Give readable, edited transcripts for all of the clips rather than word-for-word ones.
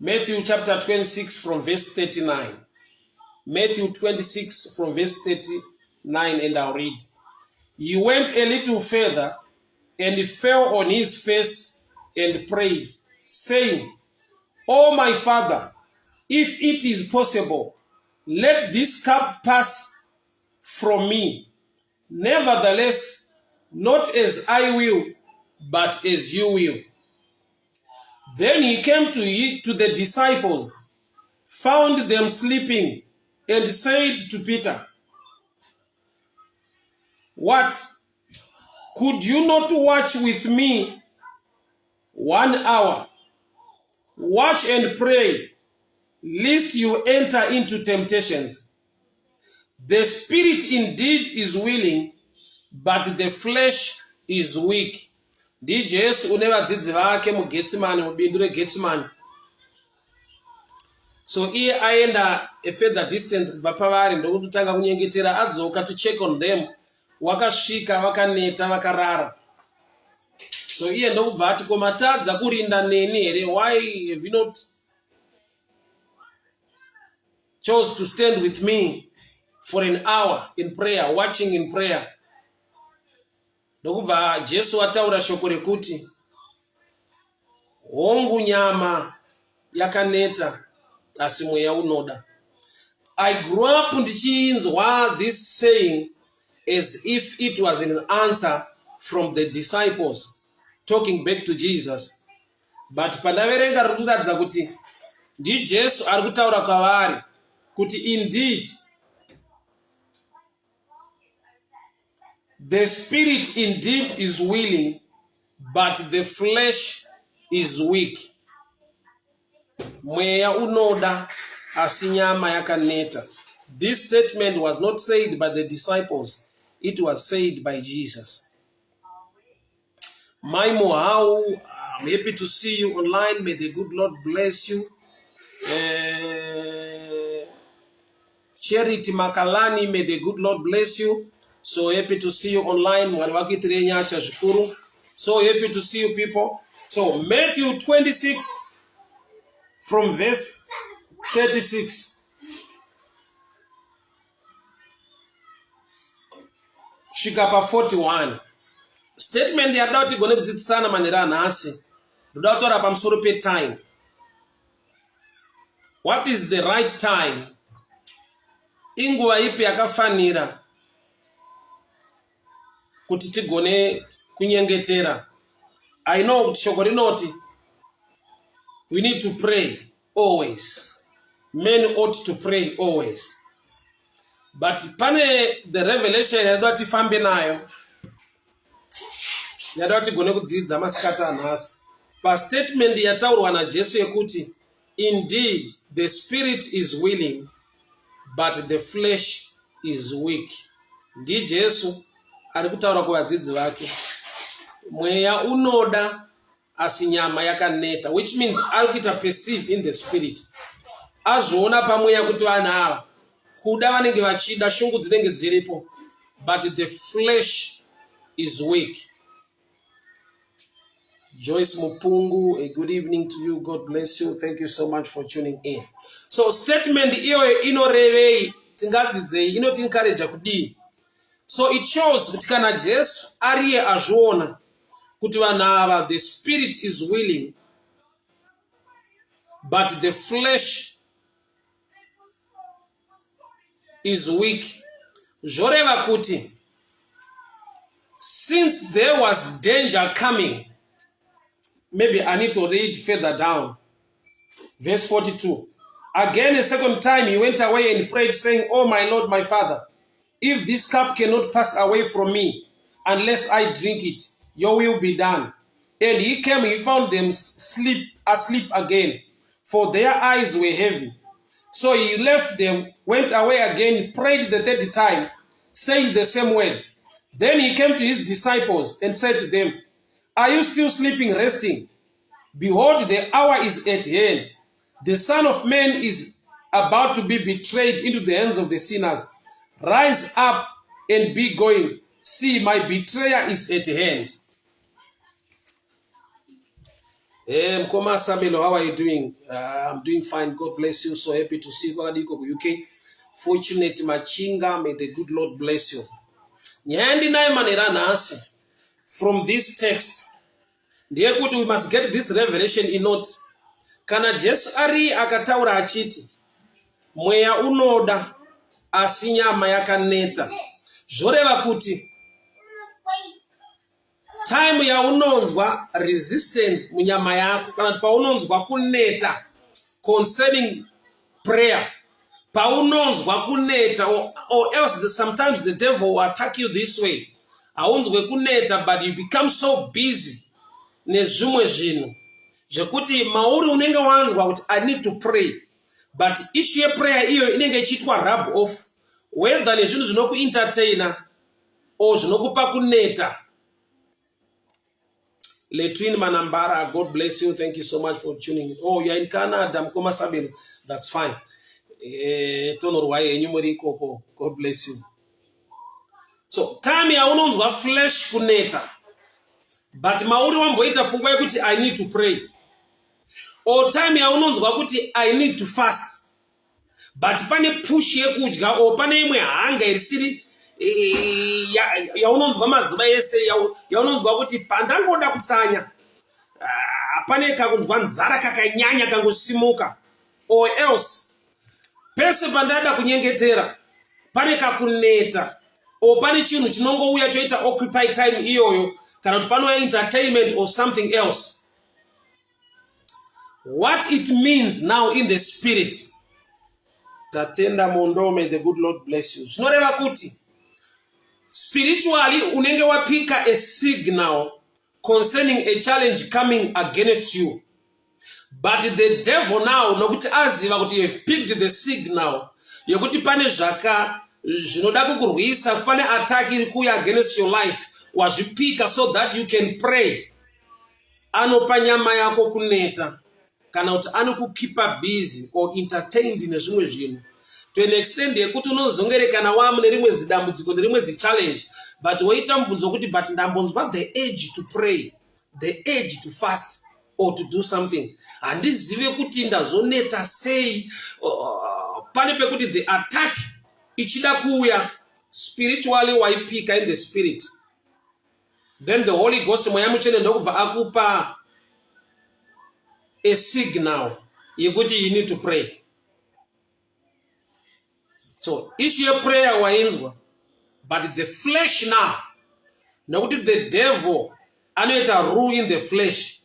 Matthew chapter 26 from verse 39. Matthew 26 from verse 39 and I'll read. He went a little further and fell on his face and prayed, saying, O my father, if it is possible, let this cup pass from me. Nevertheless, not as I will, but as you will. Then he came to, he, to the disciples, found them sleeping, and said to Peter, What? Could you not watch with me one hour? Watch and pray, lest you enter into temptations. The spirit indeed is willing, but the flesh is weak. NdiJesu une vadzidzi vake muGetsimani, mubindu reGetsimani. So iye aenda a further distance kubva pavari ndokutanga kunyengetera adzoka to check on them. Wakasvika vakaneta vakarara. So iye ndokubva ati ko matadza kurinda neni here? Why have you not chose to stand with me for an hour in prayer, watching in prayer? Ndokubva Jesu ataura shoko rekuti hongu nyama yakaneta asi mweya unoda. I grew up ndichinzwa this saying as if it was an answer from the disciples talking back to Jesus. But pandaverenga riri kuratidza kuti ndiJesu ari kutaura kwavari kuti indeed the spirit indeed is willing but the flesh is weak. Mweya unoda asi nyama yakaneta. This statement was not said by the disciples, it was said by Jesus. Mai Muhau, I'm happy to see you online. May the good Lord bless you. Charity Makalani, may the good Lord bless you. So happy to see you online. Mwari vakuitirei nyasha zvikuru. So happy to see you people. So Matthew 26 from verse 36. Svika pa 41. Statement yakuda kuti igone kudzidzisana manhero anhasi. Ndoda kutaura pamusoro petime. What is the right time? Inguva ipi yakafanira kuti tigone kunyengetera? I know kuti shoko rinoti we need to pray always. Men ought to pray always. But pane the revelation yaida tifambe nayo yaida tigone kudzidza masikati anhasi pastatement yataurwa naJesu yekuti indeed the spirit is willing but the flesh is weak. NdiJesu ari kutaura kuvadzidzi vake. Mweya unoda asi nyama yakaneta, which means ari kuita perceive in the spirit, azviona pamweya kuti vanhu ava kuda vanenge vachida, shungu dzinenge dziripo, but the flesh is weak. Joyce Mupungu, a good evening to you. God bless you. Thank you so much for tuning in. So statement iyoyo inorevei? Tingadzidzei? Inoti encourage kudii? So it shows kuti kana Jesu ariye azviona kuti vanhu ava the spirit is willing but the flesh is weak, zvoreva kuti since there was danger coming, maybe I need to read further down, verse 42. Again, a second time he went away and prayed, saying, Oh my Lord, my Father, if this cup cannot pass away from me unless I drink it, your will be done. And he came, he found them asleep again, for their eyes were heavy. So he left them, went away again, prayed the third time, saying the same words. Then he came to his disciples and said to them, Are you still sleeping, resting? Behold, the hour is at hand. The Son of Man is about to be betrayed into the hands of the sinners. Rise up and be going. See, my betrayer is at hand. Hey, Mkoma Sabelo, how are you doing? I'm doing fine. God bless you. So happy to see you. Kwakadiko ku UK. Fortunate Machinga, may the good Lord bless you. Nyaya ndinayo manheru anhasi from this text ndeyekuti we must get this revelation inoti kana Jesu ari akataura achiti mweya unoda asi nyama yakaneta, zvoreva kuti time yaunonzwa resistance munyama yako, kana kuti paunonzwa kuneta concerning prayer, paunonzwa kuneta, or else sometimes the devil will attack you this way. Haunzwe kuneta, but you become so busy nezvimwe zvinhu zvekuti mauri unenge wanzwa kuti I need to pray, but issue yeprayer iyo inenge ichiitwa rub off, whether nezvinhu zvinokuentertaina or zvinokupa kuneta. Letwin Manambara, God bless you. Thank you so much for tuning. Oh, you're in Canada, Mkoma Sabino. That's fine. Tonorwa henyu muri ikoko. God bless you. So, time yaunonzwa flesh kuneta, but mauri wamboita pfungwa yekuti I need to pray. Or time yaunonzwa kuti I need to fast, but pane push yekudya or pane imwe hanga irisiri yaunonzwa mazuva ese, yaunonzwa kuti pandangoda kutsanya, pane kakunzwa nzara kakanyanya kangosimuka, or else pese pandada kunyengetera pane kakuneta, or pane chinhu chinongouya choita occupy time iyoyo, kana kuti panouya entertainment or something else. What it means now in the spirit, Tatenda Mondo, may the good Lord bless you, zvinoreva kuti spiritually unenge wapika a signal concerning a challenge coming against you, but the devil now, nokuti aziva kuti you have picked the signal yekuti pane zvaka zvinoda kukurwisa, pane attack iri kuuya against your life, wazvipika so that you can pray, anopa nyama yako kuneta, kana kuti anokukipa busy or entertained nezvimwe zvinhu to an extent yekuti unozongerekana wamune rimwe zidambudziko nerimwe zichallenge, but woita mubvunzo wekuti, but ndambonzwa the urge to pray, the urge to fast or to do something, handizive kuti ndazoneta sei. Pane pekuti the attack ichida kuuya, spiritually waipika in the spirit, then the Holy Ghost, Mweya Mutsvene, ndokubva akupa a signal yekuti you need to pray. So issue yeprayer wainzwa, but the flesh now, nekuti the devil anoita rule in the flesh,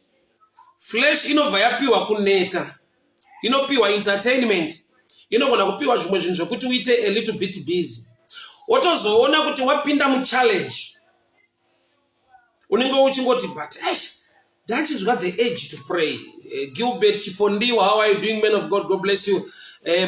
flesh inobva yapiwa kuneta, inopiwa entertainment, inogona kupiwa zvimwe zvinhu zvekuti uite a little bit busy, wotozoona kuti wapinda muchallenge. Unenge uchingoti, but eish, ndachinzwa the urge to pray. Gilbert Chipondiwa, how are you doing, man of God? God bless you.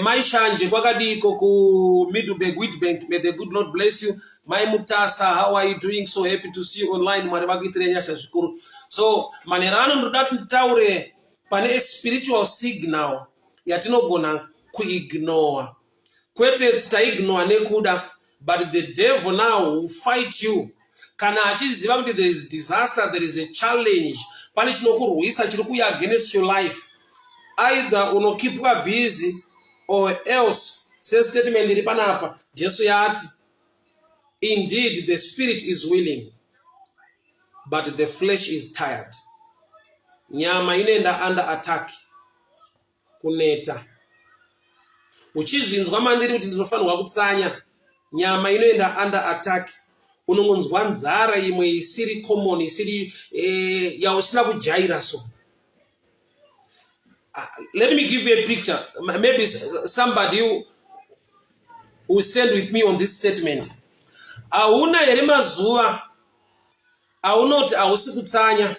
Mai Shanje, kwakadiko kuMiddleburg, Witbank? May the good Lord bless you. Mai Mutasa, how are you doing? So happy to see you online. Mwari vakuitire nyasha zvikuru. So manheru ano ndoda kuti nditaure pane spiritual signal yatinogona kuignore, kwete kuti taignore nekuda, but the devil now will fight you kana achiziva kuti there is disaster, there is a challenge, pane chinokurwisa chiri kuuya against your life. Either unokipwa busy or else, sestatement iri panapa, Jesu yaati, "Indeed, the spirit is willing, but the flesh is tired." Nyama inoenda under attack, kuneta. Uchizvinzwa mandiri kuti ndinofanirwa kutsanya, nyama inoenda under attack. Unongonzwa nzara imwe isiri common, isiri yausina kujaira. So let me give you a picture. Maybe somebody who stand with me on this statement. Hauna here mazuva aunoti hausi kutsanya,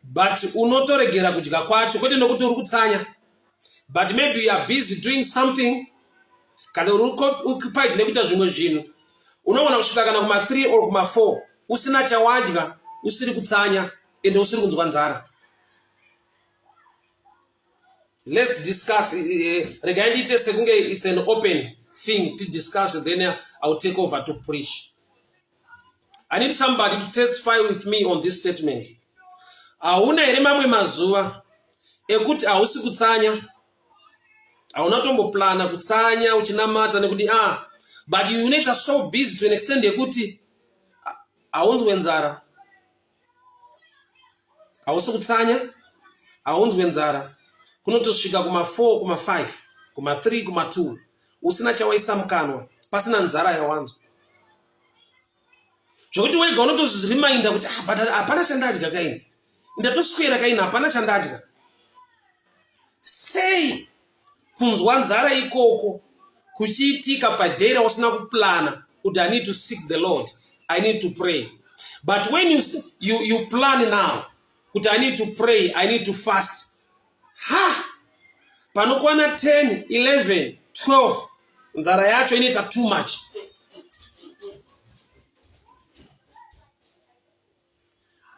but unotoregera kudya kwacho, kwete nokuti uri kutsanya, but maybe you are busy doing something, kana uri occupied nekuita zvimwe zvinhu, unogona kusvika kana kuma3 or kuma4 usina chawadya, usiri kutsanya, ende usiri kunzwa nzara? Let's discuss. Regai ndiite sekunge it's an open thing to discuss, then I will take over to preach. I need somebody to testify with me on this statement. Hauna here mamwe mazuva ekuti hausi kutsanya? Hauna tomboplana kutsanya uchinamata nekuti ah, but you unoita so busy to an extent yekuti haunzwe nzara. Hausi kutsanya, haunzwe nzara. Kunotosvika kuma 4, kuma 5, kuma 3, kuma 2 usina chawaisa mukanwa, pasina nzara yawanzwa. Zvekuti wega unotozvirimainda kuti ah, but hapana chandadya kaini, ndatoswera kaini, hapana chandadya. Sei kunzwa nzara ikoko kuchiitika paday rausina kuplana kuti I need to seek the Lord, I need to pray. But when you plan now kuti I need to pray, I need to fast, ha, panokwana 10, 11, 12 nzara yacho inoita too much.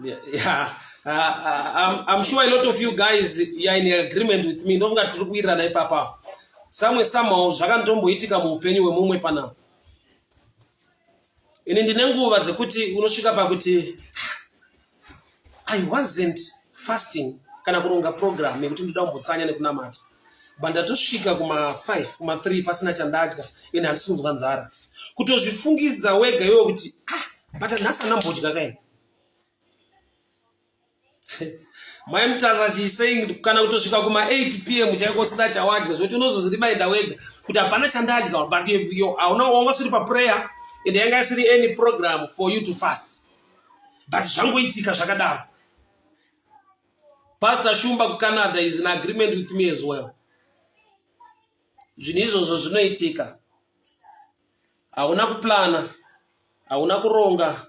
Yeah, I'm sure a lot of you guys, you are in agreement with me. Ndofunga tiri kuwirirana ipapa. Samwe somehow zvakandomboitika muupenyu hwemumwe panapa. Ini ndine nguva dzekuti unosvika pakuti I wasn't fasting kana kuronga program yekuti ndoda kumbotsanya nekunamata, but ndatosvika kuma 5 kuma 3 pasina chandadya, ende handisi kunzwa nzara. Kutozvifungidza wega iwe kuti ah, but nhasi andambodya kaini. Mai Mutasa, she is saying kana kutosvika kuma 8 p.m. chaiko usina chawadya, zvekuti unozozvimaenda wega kuti hapana chandadya, but if you hauna wanga usiri paprayer and yanga isiri any program for you to fast, but zvangoitika zvakadaro. Pastor Shumba kuCanada is in agreement with me as well. Zvinhu izvozvo zvinoitika, hauna kuplana, hauna kuronga.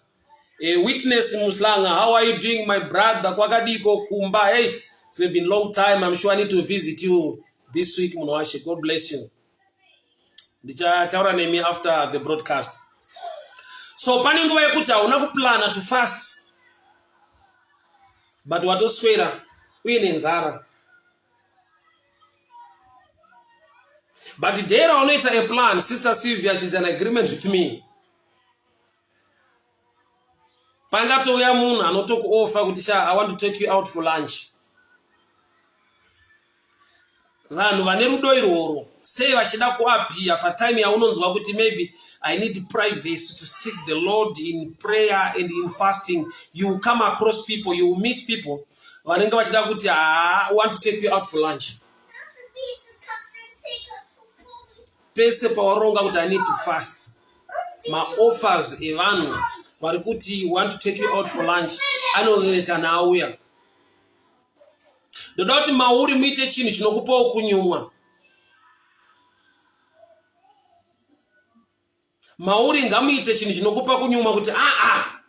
Witness Muslanga, how are you doing, my brother? Kwakadiko kumba? Hey, it's been long time. I'm sure I need to visit you this week, munhu washe. God bless you. Ndichataura nemi after the broadcast. So pane nguva yekuti hauna kuplana to fast, but watoswera uine nzara. But day raunoita a plan, Sister Sylvia, she's in agreement with me, pangatouya munhu anotokuofa kuti sha, I want to take you out for lunch. Vanhu vane rudo irworwo sei vachida kuappear patime yaunonzwa kuti maybe I need privacy to seek the Lord in prayer and in fasting? You come across people, you meet people vanenge vachida kuti ha, want to take you out for lunch pese pawaronga kuti I need to fast. Maoffers evanhu vari kuti want to take you out for lunch anoerekana auya. Ndoda kuti mauri muite chinhu chinokupawo kunyumwa mauri. Ngamuite chinhu chinokupa kunyumwa kuti aa, ah,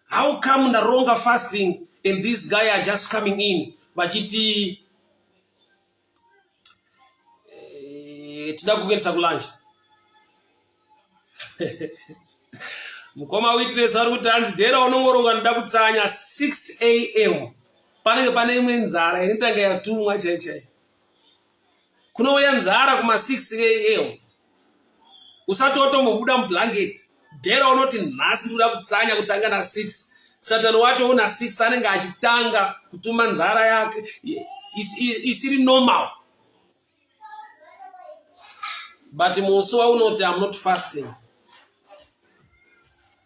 how come ndaronga fasting and this guy are just coming in vachiti tida kukuendesa kulunch? Mukoma Witness vari kuti hanzi dhera unongoronga ndoda kutsanya 6 a.m., panenge pane imwe nzara inotanga yatumwa chai chai. Kunouya nzara kuma 6 a.m. usati watombobuda mublanket. Dhera unoti nhasi ndikuda kutsanya kutanga na6, Satani wacho una 6 anenge achitanga kutuma nzara yake isiri normal. But musi waunoti am not fasting,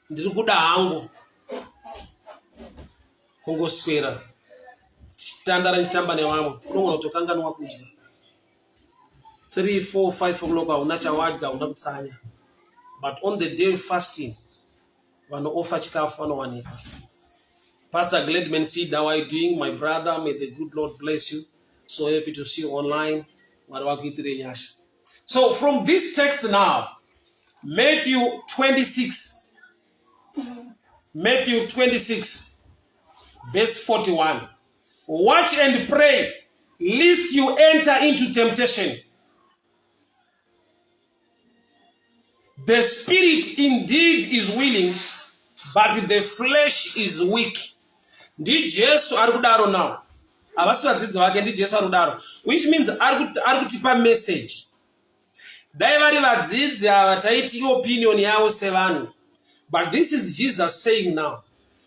ndiri kuda hangu kungoswera tichitandara ndichitamba nevamwe, unogona kutokanganwa kudya. 3, 4, 5 o'clock hauna chawadya, hauna kutsanya. But on the day of fasting, vanoofa chikafu vanowanikwa. Pastor Gladman Seed, how are you doing, my brother? May the good Lord bless you. So happy to see you online. Mwari vakuitire nyasha. So from this text now, Matthew 26, Matthew 26 verse 41: "Watch and pray, lest you enter into temptation. The spirit indeed is willing, but the flesh is weak." NdiJesu ari kudaro now, havasi vadzidzi vake. NdiJesu ari kudaro, which means ari kutipa message. Dai vari vadzidzi ava, taiti iopinion yavo sevanhu, but this is Jesus saying now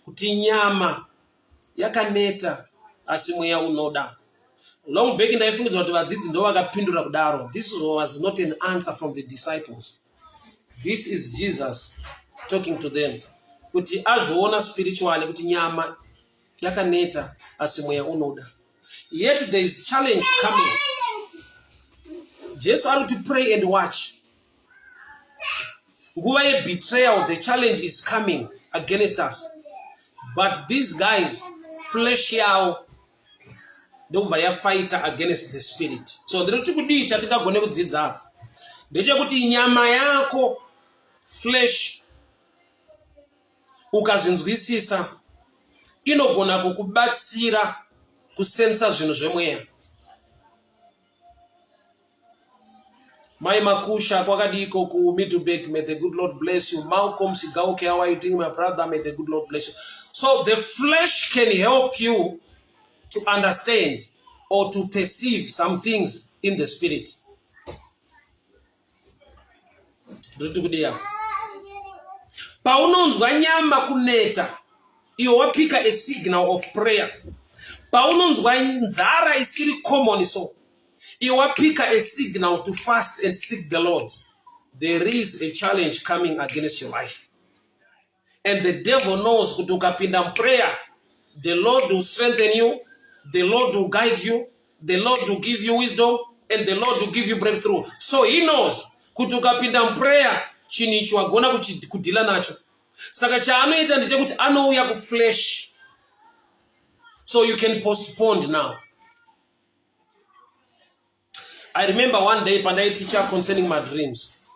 kuti nyama yakaneta. asi mweya unoda. Long back ndaifungidzira kuti vadzidzi ndo vakapindura kudaro. This was not an answer from the disciples. This is Jesus talking to them kuti azviona spiritually kuti nyama yakaneta asi mweya unoda. Yet there is challenge coming. Jesu ari kuti pray and watch. Nguva yebetrayal, the challenge is coming against us. But these guys, flesh yavo ndokubva yafighter against the spirit. So ndiri kuti kudii chatingagone kudzidza apa ndechekuti nyama yako flesh ukazvinzwisisa inogona kukubatsira kusensa zvinhu zvemweya. Mai Makusha kwakadiiko ku Middleburg may the good Lord bless you. Malcolm Sigauke how are you doing my brother may the good Lord bless you. So the flesh can help you to understand or to perceive some things in the spirit. Ndiri kudiya. Paunonzwa nyama kuneta iyo wapika a signal of prayer. Paunonzwa nzara isiri common so iwe wapika a signal to fast and seek the Lord. There is a challenge coming against your life. And the devil knows kuti ukapinda muprayer, the Lord will strengthen you, the Lord will guide you, the Lord will give you wisdom, and the Lord will give you breakthrough. So he knows kuti ukapinda muprayer, chinhu ichi wagona kudhila nacho. Saka chaanoita ndechekuti anouya kuflesh. So you can postpone now. I remember one day pandaiteacher concerning my dreams.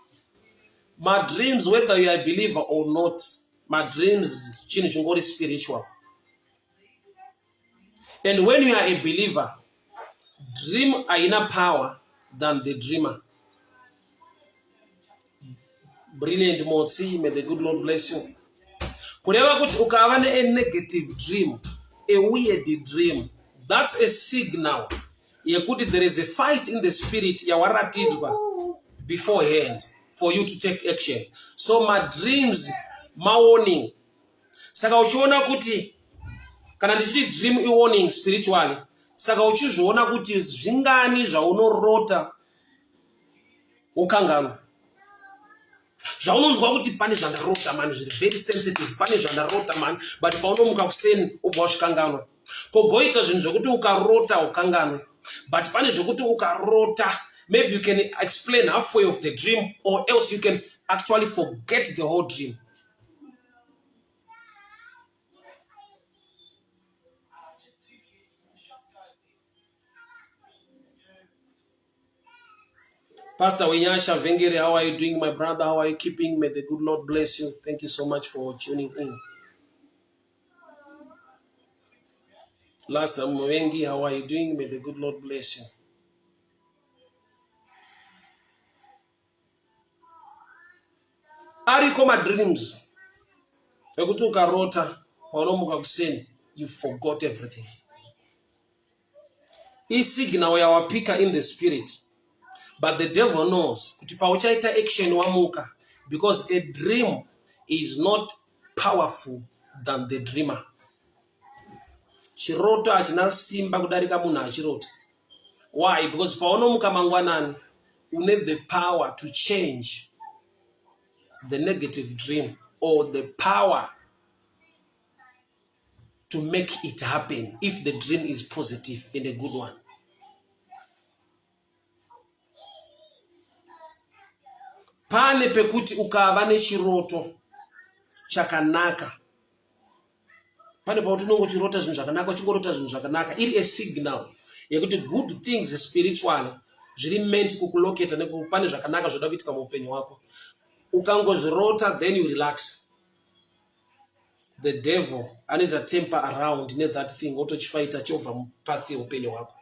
My dreams, whether you are a believer or not, my dreams chinhu chingori spiritual. And when you are a believer, dream haina power than the dreamer. Brilliant Motsi, may the good Lord bless you. Kureva kuti ukava ne a negative dream, a weird dream, that's a signal yekuti there is a fight in the spirit yawaratidzwa beforehand for you to take action. So my dreams, my warning. Saka uchiona kuti kana ndichiti dream i warning spiritually, saka uchizviona kuti zvingani zvaunorota wokanganwa zvaunonzwa kuti pane zvandarota mani zviri very sensitive pane zvandarota mani but paunomuka kuseni wobva wazvikanganwa kogoita zvinhu zvekuti ukarota ukanganwe but pane zvekuti ukarota maybe you can explain halfway of the dream or else you can actually forget the whole dream. Pastor Wenyasha Vengere, how are you doing, my brother? How are you keeping? May the good Lord bless you. Thank you so much for tuning in. Last Mwengi, how are you doing? May the good Lord bless you. Ariko madreams ekuti ukarota paunomuka kuseni you forgot everything. Isignal yawapika in the spirit but the devil knows kuti pauchaita action wamuka because a dream is not powerful than the dreamer. Chiroto hachina simba kudarika munhu achirota. Why? Because paunomuka mangwanani une the power to change the negative dream or the power to make it happen if the dream is positive and a good one. Pane pekuti ukava nechiroto chakanaka, pane pakuti unonge uchirota zvinhu zvakanaka, uchingorota zvinhu zvakanaka, iri a signal yekuti good things spiritually zviri meant kukuloketa pane zvakanaka zvoda kuitika muupenyu hwako. Ukangozvirota then you relax. The devil anoita temper around nethat thing otochifaita chobva mupath yeupenyu hwako.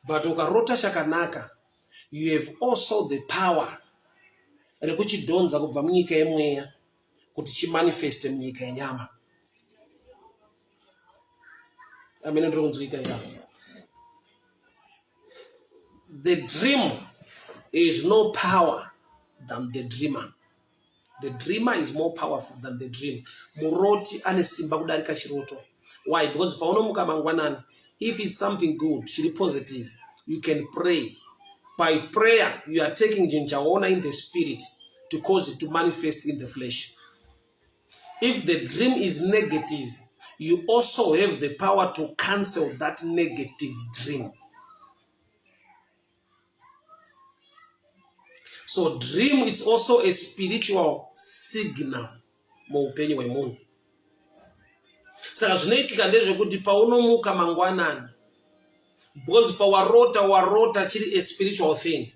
But ukarota chakanaka you have also the power rekuchidhonza kubva munyika yemweya kuti chimanifeste munyika yenyama. Amene ndiri kunzwika here? The dream is no power than the dreamer. The dreamer is more powerful than the dream. Muroti ane simba kudarika chiroto. Why? Because paunomuka mangwanani, If it's something good, chiri positive, you can pray. By prayer, you are taking chinhu chawaona in the spirit to cause it to manifest in the flesh. If the dream is negative, you also have the power to cancel that negative dream. So dream is also a spiritual signal muupenyu hwemunhu. Saka zvinoitika ndezvekuti paunomuka mangwanani, because pawarota warota chiri a spiritual thing.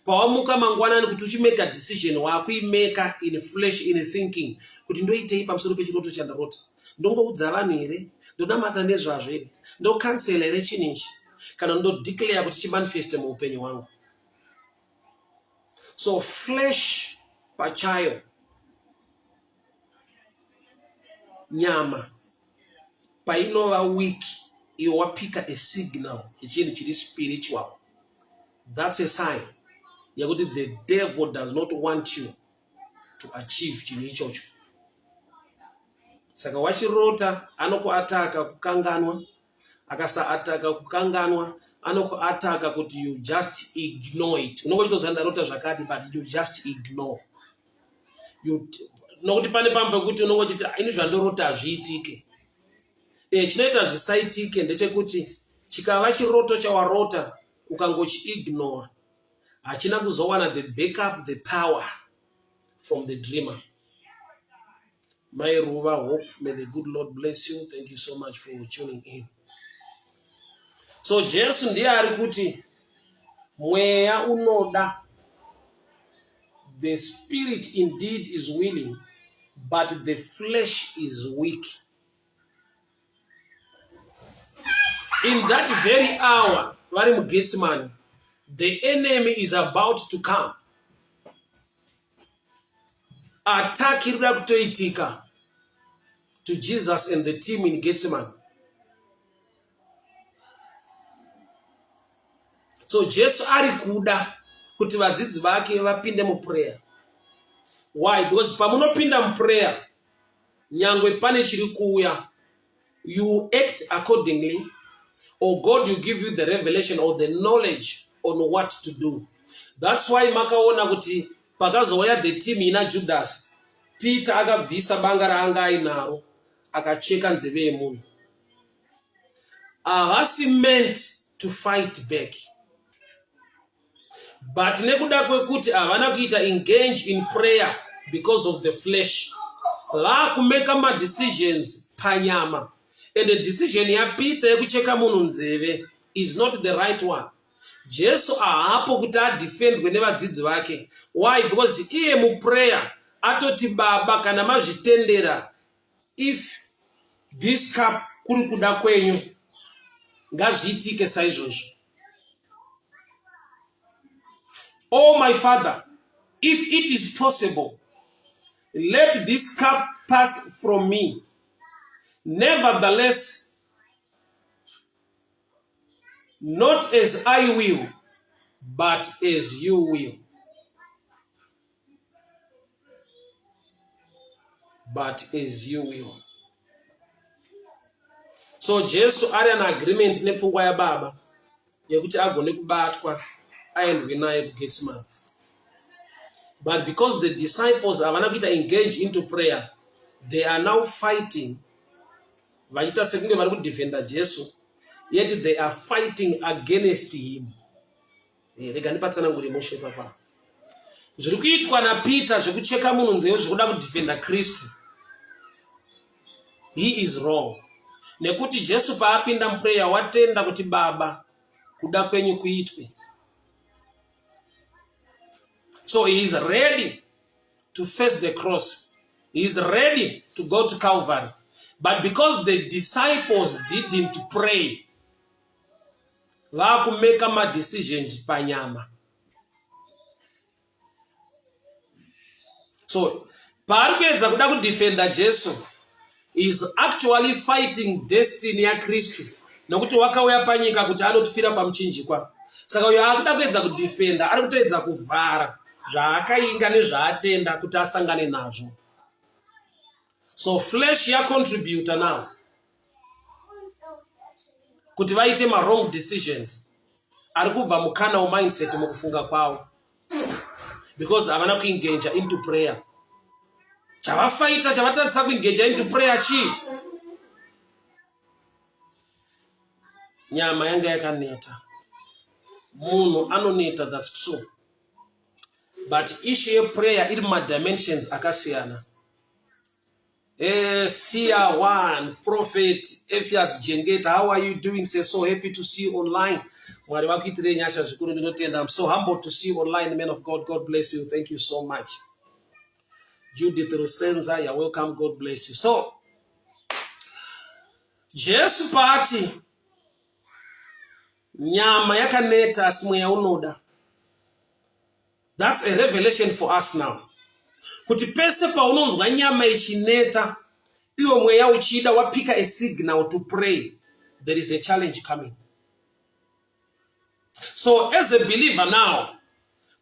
Pawamuka mangwanani kuti uchimeka decision, wakuimeka in flesh, in thinking kuti ndoitei pamusoro pechiroto chandarota. Ndongoudza vanhu here? Ndonamata nezvazvo here? Ndocancela here chinhu ichi? Kana ndodeclare kuti chimanifeste muupenyu hwangu? So flesh pachayo, nyama painova weak, iwe wapika a signal yechinhu chiri spiritual. That's a sign yekuti the devil does not want you to achieve chinhu ichocho. Saka wachirota anokuataka kukanganwa, akasaataka kukanganwa anokuataka kuti you just ignore it. Unongochitoziva ndarota zvakati, but you just ignore. You, nokuti pane pamwe pekuti unongochiti ini zvandorota hazviitike. Chinoita zvisaitike ndechekuti chikava chiroto chawarota ukangochiignore, hachina kuzowana the backup, the power from the dreamer. Mai Ruva Hope, may the good Lord bless you. Thank you so much for tuning in. So Jesu ndiye ari kuti mweya unoda, the spirit indeed is willing, but the flesh is weak. In that very hour, vari muGethsemane, the enemy is about to come. Attack iri kuda kutoitika to Jesus and the team in Gethsemane. So Jesu ari kuda kuti vadzidzi vake vapinde muprayer. Why? Because pamunopinda muprayer, nyangwe pane chiri kuuya, you act accordingly, or God will give you the revelation or the knowledge on what to do. That's why makaona kuti pakazouya the team ina Judas, Peter akabvisa banga raanga ainaro akacheka nzeve yemunhu. Havasi meant to fight back, but nekuda kwekuti havana kuita engage in prayer because of the flesh, vakumeka madecisions panyama. And the decision yaPeter yekucheka munhu nzeve is not the right one. Jesu ahapo kuti adefendwe nevadzidzi vake. Why? Because iye muprayer atoti, Baba, kana mazvitendera, if this cup kuri kuda kwenyu, ngazviitike saizvozvo. Oh my Father, if it is possible, let this cup pass from me. Nevertheless, not as I will, but as you will. But as you will. So Jesu ari an agreement nepfungwa yaBaba yekuti agone kubatwa aendwe naye kuGethsemane. But because the disciples havana kuita engage into prayer, they are now fighting, vachiita sekunge vari kudefenda Jesu, yet they are fighting against him. Rega ndipatsanangure mushe papa. Zviri kuitwa naPeter zvekucheka munhu nzeve zvekuda kudefenda Kristu, he is wrong. Nekuti Jesu paapinda muprayer watenda kuti, Baba, kuda kwenyu kuitwe. So he is ready to face the cross. He is ready to go to Calvary. But because the disciples didn't pray, vakumeka madecisions panyama. So paari kuedza kuda kudefenda Jesu is actually fighting destiny yaKristu, nokuti wakauya panyika kuti anotifira pamuchinjikwa. Saka uyo akuda kuedza kudefenda ari kutoedza kuvhara zvaakainga nezvaatenda kuti asangane nazvo. So flesh yacontributor now. kuti vaite mawrong decisions ari kubva mucarnal mindset mukufunga kwavo because havana kuengager into prayer. Chavafaita chavatadzisa kuengager into prayer chii? Nyama yanga yakaneta. Munhu anoneta, that's true, but issue yeprayer iri mumadimensions akasiyana. Sia one Prophet Ephias Jengeta, how are you doing? Say so happy to see you online. Mwari vakuitirei nyasha zvikuru, ndinotenda. I'm so humbled to see you online, man of God. God bless you. Thank you so much. Judith Rusenza, you're welcome. God bless you. So Jesu paati nyama yakaneta asi mweya unoda. That's a revelation for us now. Kuti pese paunonzwa nyama ichineta, iwo mweya uchida wapika a signal to pray, there is a challenge coming. So as a believer now,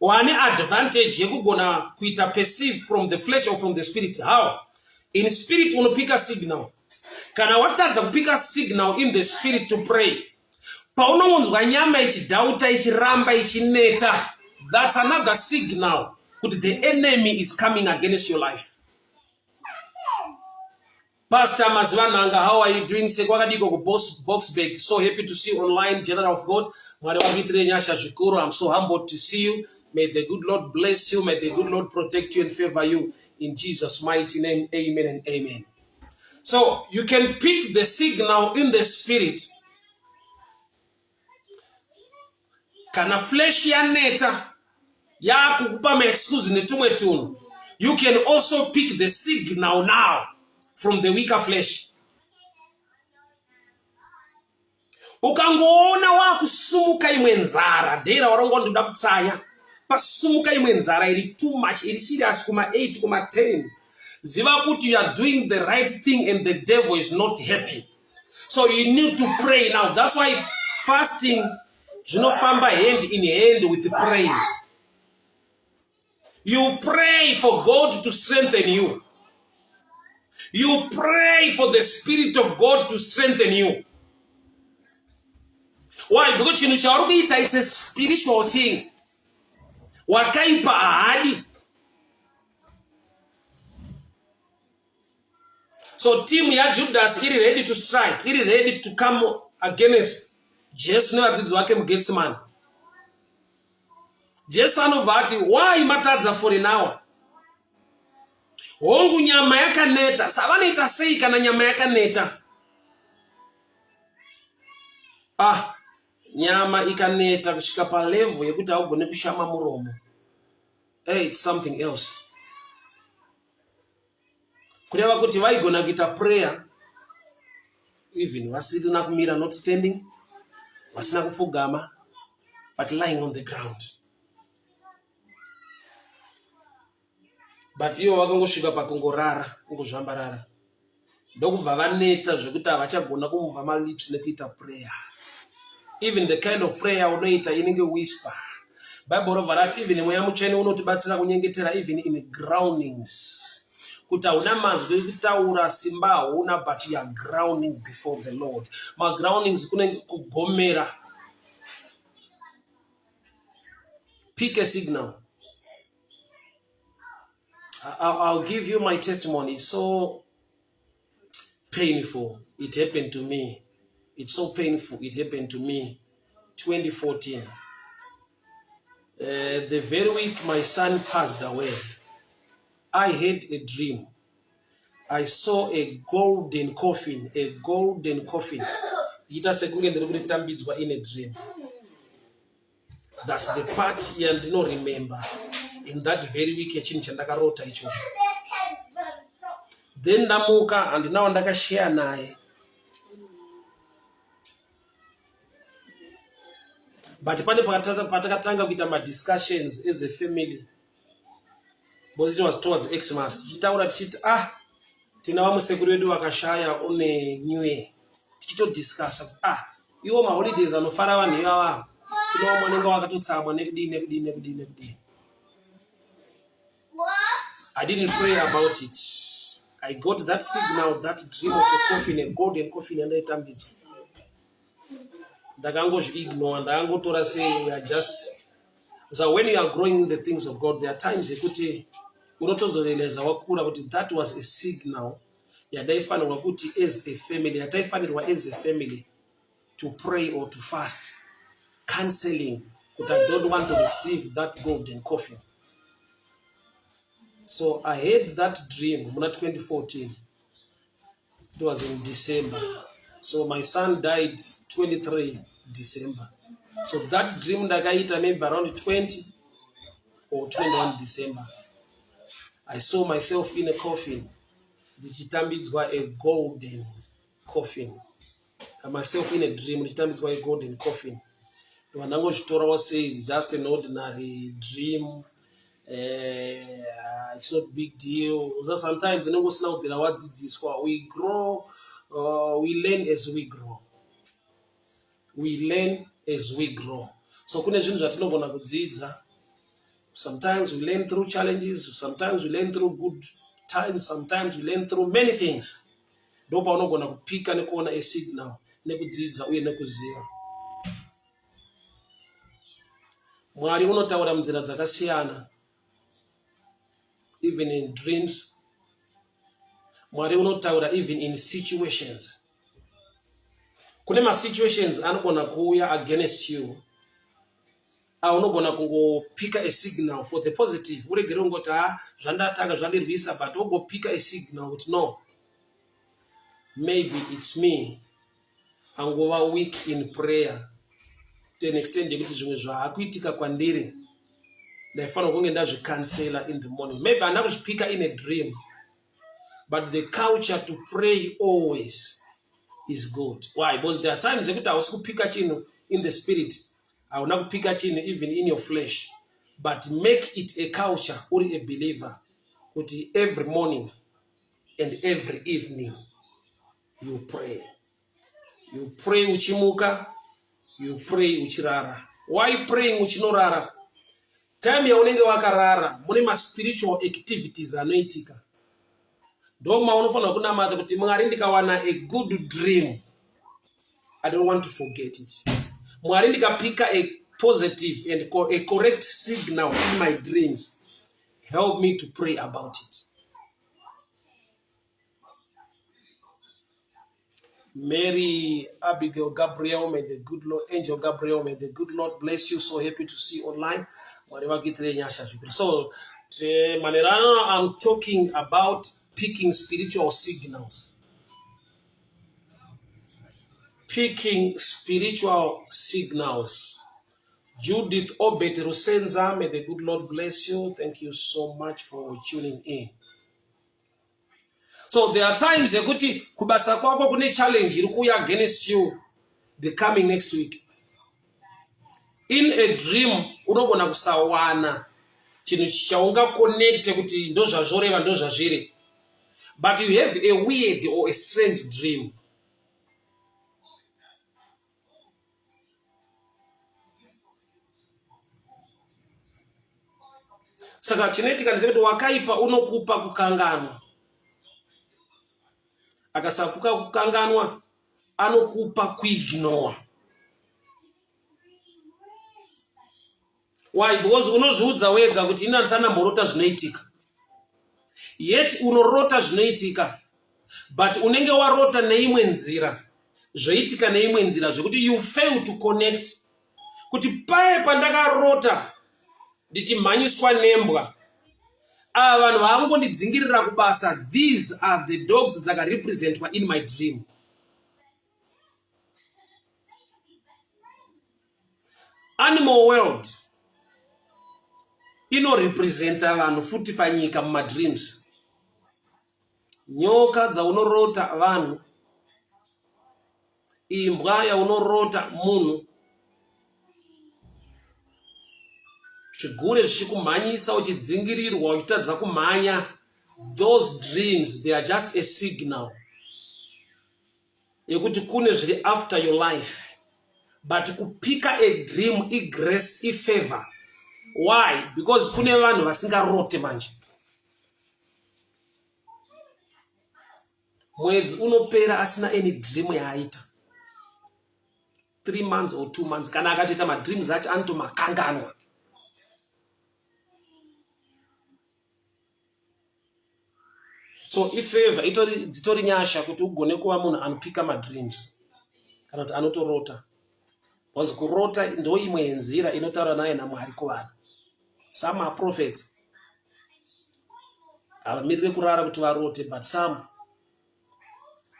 wane advantage yekugona kuita perceive from the flesh or from the spirit. How? In spirit unopika signal. Kana watadza kupika signal in the spirit to pray, paunongonzwa nyama ichidhauta, ichiramba, ichineta, that's another signal kuti the enemy is coming against your life. Pastor Mazivananga, how are you doing? Sekwakadiko ku Boxburg. So happy to see you online, General of God. Mwari vakuitire nyasha zvikuru. I'm so humbled to see you. May the good Lord bless you. May the good Lord protect you and favor you. In Jesus' mighty name, amen and amen. So you can pick the signal in the spirit. Kana flesh yaneta yakukupa maexcuse netumwe tunhu, you can also pick the signal now from the weaker flesh. Ukangoona wakusumuka imwe nzara dhera warongo ndoda kutsanya, pasumuka imwe nzara iri too much, iri serious, kuma 8 kuma 10, ziva kuti you are doing the right thing and the devil is not happy. So you need to pray now. That's why fasting zvinofamba hand in hand with praying. You pray for God to strengthen you. You pray for the Spirit of God to strengthen you. Why? Because chinhu chauri kuita, it's a spiritual thing. Wakaipa haadi. So team yaJudas iri ready to strike, iri ready to come against Jesu nevadzidzi vake muGetsemane. Jesu anobva ati, why matadza for an hour? Hongu, nyama yakaneta. Savanoita sei kana nyama yakaneta? Ah, nyama ikaneta kusvika palevel yekuti haugone kushama muromo, hey, it's something else. Kureva kuti vaigona kuita prayer even vasina kumira, not standing, vasina kupfugama, but lying on the ground. But ivo vakangosvika pakungorara, kungozvambarara, ndokubva vaneta zvekuti havachagona kumuvha malips nekuita prayer. Even the kind of prayer unoita inenge whisper. Bible robva rati even Mweya Mutsvene unotibatsira kunyengetera even in groanings, kuti hauna mazwi ekutaura, simba hauna, but you are groaning before the Lord. Magroanings kunenge kugomera. Pick a signal. I'll give you my testimony. It's so painful. It happened to me. It's so painful. It happened to me 2014. The very week my son passed away, I had a dream. I saw a golden coffin, a golden coffin. Ita sekunge ndiri kuritambidzwa in a dream. That's the part yandinoremember in that very week yechinhu chandakarota ichocho. Then ndamuka, handinawo ndakasheya naye, but pane patakatanga kuita madiscussions as a family, because it was towards Xmas, tichitaura tichiti, ah, tina vamwe sekuru vedu vakashaya on a New Year, tichitodiscussa, ah, iwo maholidays anofara vanhu ivava, ino vamwe vanenge vakatotsamwa nekudii nekudii nekudii nekudii. I didn't pray about it. I got that signal, that dream of a coffin, a golden coffin, yandaitambidzwa. Ndakangozviignore, ndakangotora sei we are just so when you are growing in the things of God, there are times yekuti unotozorealiza wakura kuti that was a signal yadaifanirwa kuti as a family, yataifanirwa as a family to pray or to fast, counseling kuti I don't want to receive that golden coffin. So I had that dream muna 2014. It was in December. So my son died 23 December. So that dream ndakaita maybe around 20 or 21 December. I saw myself in a coffin ndichitambidzwa a golden coffin. I myself in a dream ndichitambidzwa a golden coffin. Ndangozvitorawo sei is just an ordinary dream. It's not big deal. So sometimes unenge usina kubvira wadzidziswa. We grow, we learn as we grow. We learn as we grow. So kune zvinhu zvatinogona kudzidza. Sometimes we learn through challenges, sometimes we learn through good times, sometimes we learn through many things. Ndopaunogona kupika nekuona a signal, nekudzidza uye nekuziva. Mwari unotaura munzira dzakasiyana, even in dreams. Mwari unotaura even in situations. Kune masituations anogona kuuya against you, aunogona kungopika a signal for the positive, uregere kungoti ha zvandatanga zvandirwisa, but wogopika a signal kuti no, maybe it's me angova weak in prayer to an extent yekuti zvimwe zvaakuitika kwandiri ndaifanira kunge ndazvikansela in the morning. Maybe handina kuzvipika in a dream, but the culture to pray always is good. Why? Because there are times yekuti hausi kupika chinhu in the spirit, hauna kupika chinhu even in your flesh, but make it a culture uri a believer kuti every morning and every evening you pray. You pray uchimuka, you pray uchirara. Why praying uchinorara? Time yaunenge wakarara mune maspiritual activities anoitika. Ndoma unofanira kunamata kuti Mwari ndikawana a good dream, I don't want to forget it. Mwari ndikapika a positive and a correct signal in my dreams, help me to pray about it. Mary Abigail Gabriel, may the good Lord, Angel Gabriel, may the good Lord bless you. So happy to see you online. Mwari vakuitire nyasha zvikuru. So, manherano, I'm talking about picking spiritual signals. Picking spiritual signals. Judith Obet Rusenza, may the good Lord bless you. Thank you so much for tuning in. So there are times yekuti kubasa kwako kune challenge iri kuuya against you the coming next week. In a dream unogona kusawana chinhu chaungaconnecte kuti ndozvazvoreva ndozvazviri, but you have a weird or a strange dream. Saka chinoitika ndechekuti wakaipa unokupa kukanganwa, akasakuka kukanganwa anokupa kuignore. Why? Because unozviudza wega kuti ini handisandamborota zvinoitika, yet unorota zvinoitika, but unenge warota neimwe nzira, zvoitika neimwe nzira, zvekuti you fail to connect kuti paye pandakarota ndichimhanyiswa nembwa, ava vanhu vaangondidzingirira kubasa, these are the dogs dzakarepresentwa in my dream. Animal world inorepresenta vanhu futi panyika mumadreams. Nyoka dzaunorota vanhu, imbwa yaunorota munhu, zvigure zvichikumhanyisa uchidzingirirwa uchitadza kumhanya, those dreams, they are just a signal yekuti kune zviri after your life. But kupika a dream igrace, ifavor. Why? Because kune vanhu vasingarote manje. Mwedzi unopera asina any dream yaaita. Three months or 2 months. Kana akatoita madreams acho, anotomakanganwa. So ifavor itori, dzitori nyasha kuti ugone kuva munhu anopika madreams kana kuti anotorota, because kurota ndo imwe yenzira inotaura naye naMwari kuvanhu. Some are prophets, havamirire kurara kuti varote, but some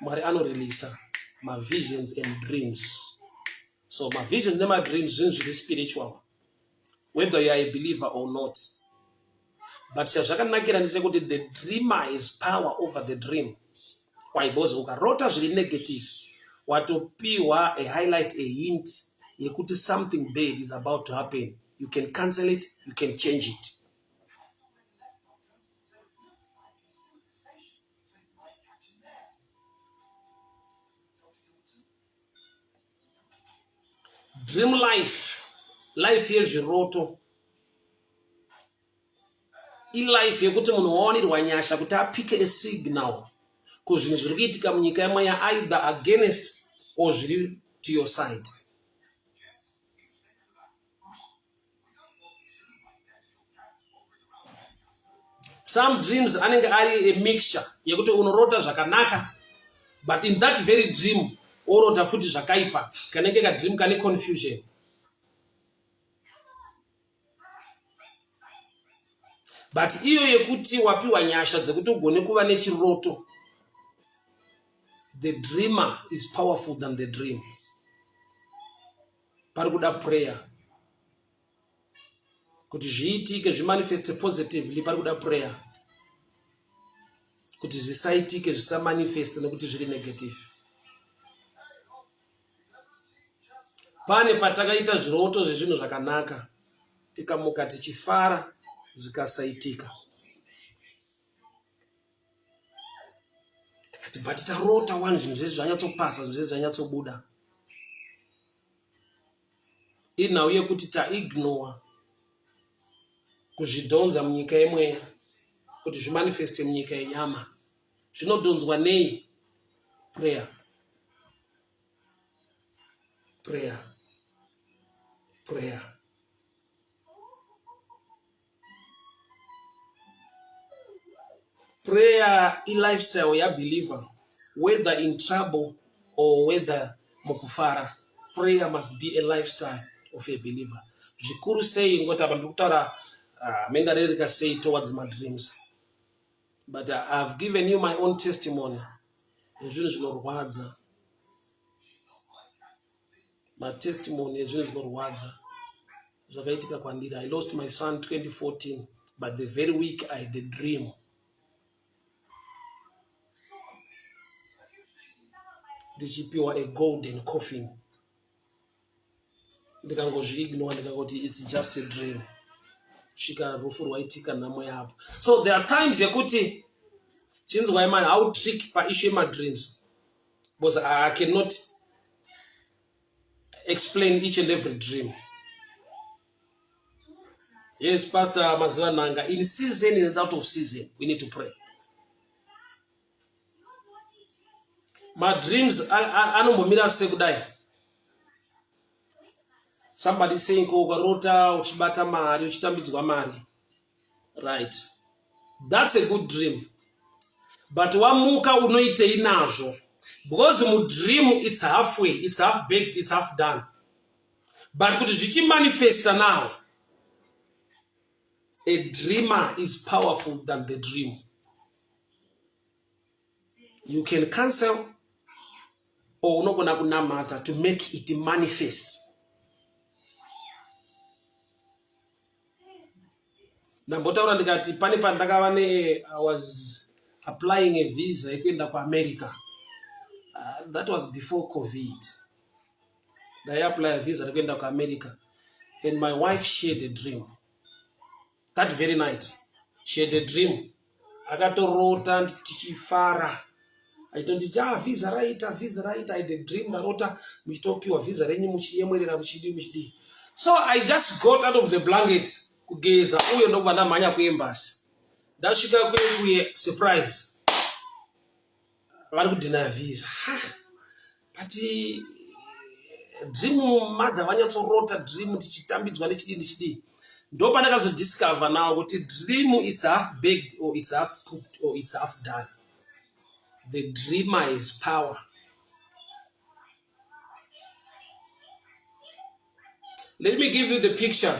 Mwari anoreleasa mavisions and dreams. So mavisions nemadreams zvinhu zviri spiritual, whether you are a believer or not. But chazvakanakira ndechekuti the dreamer is power over the dream. Why? Because ukarota zviri negative, watopiwa a highlight, a hint yekuti something bad is about to happen. You can cancel it, you can change it. Dream life, life yezviroto, ilife yekuti munhu wawanirwa nyasha kuti apike a signal kuzvinhu zviri kuitika munyika yemweya, either against or zviri to your side. Some dreams anenge ari a mixture yekuti unorota zvakanaka, but in that very dream worota futi zvakaipa. Kanenge kadream kane confusion. But iyo yekuti wapiwa nyasha dzekuti ugone kuva nechiroto, the dreamer is powerful than the dream. Pari kuda prayer kuti zviitike, zvimanifeste positively. Pari kuda prayer kuti zvisaitike, zvisamanifeste nekuti zviri negative. Pane patakaita zviroto zvezvinhu zvakanaka, tikamuka tichifara, zvikasaitika. Tikati, "But tarota one, zvinhu zvese zvanyatsopasa, zvinhu zvese zvanyatsobuda." Inhau yekuti taignora kuzvidhonza munyika yemweya kuti zvimanifeste munyika yenyama. Zvinodhonzwa nei? Prayer, prayer, prayer. Prayer ilifestyle yabeliever, whether in trouble or whether mukufara. Prayer must be a lifestyle of a believer. Zvikuru sei ngoti apa ndiri kutaura mendarereka sei towards madreams, but I have given you my own testimony ezvinhu zvinorwadza, matestimony ezvinhu zvinorwadza zvakaitika kwandiri. I lost my son 2014, but the very week I had a dream ndichipiwa a golden coffin. Ndikangozviignore, ndikangoti it's just a dream, svika rufu rwaitika, nhamo yapo. So there are times yekuti, chinzwai my how trick paissue yemadreams, because I cannot explain each and every dream. Yes, Pastor Maziva Nanga, in season and out of season, we need to pray. Madreams anombomira sekudai. Somebody saying ko ukarota uchibata mari, uchitambidzwa mari, right? That's a good dream, but wamuka unoitei nazvo? Because mudream it's halfway, it's half baked, it's half done. But kuti zvichimanifesta now, a dreamer is powerful than the dream. You can cancel or unogona kunamata to make it manifest. Ndambotaura ndikati pane pandakava ne I was applying a visa yekuenda kuAmerica. That was before COVID. Ndaiapply visa rekuenda kuAmerica and my wife shared a dream that very night. She had a dream, akatorota tichifara, achitonditi, "Ah, visa raita, visa raita. I had a dream, ndarota muchitopiwa visa renyu, muchiyemwerera, muchidii, muchidii." So I just got out of the blankets kugeza uyo, ndokubva ndamhanya kuembassy. Ndasvika kuye, surprise, vari kudeny visa. But Dream mother vanyatsorota dream tichitambidzwa nechidii nechidii. Ndopandakazodiscover now kuti dream it's half baked or it's half cooked or it's half done. The dreamer is power. Let me give you the picture.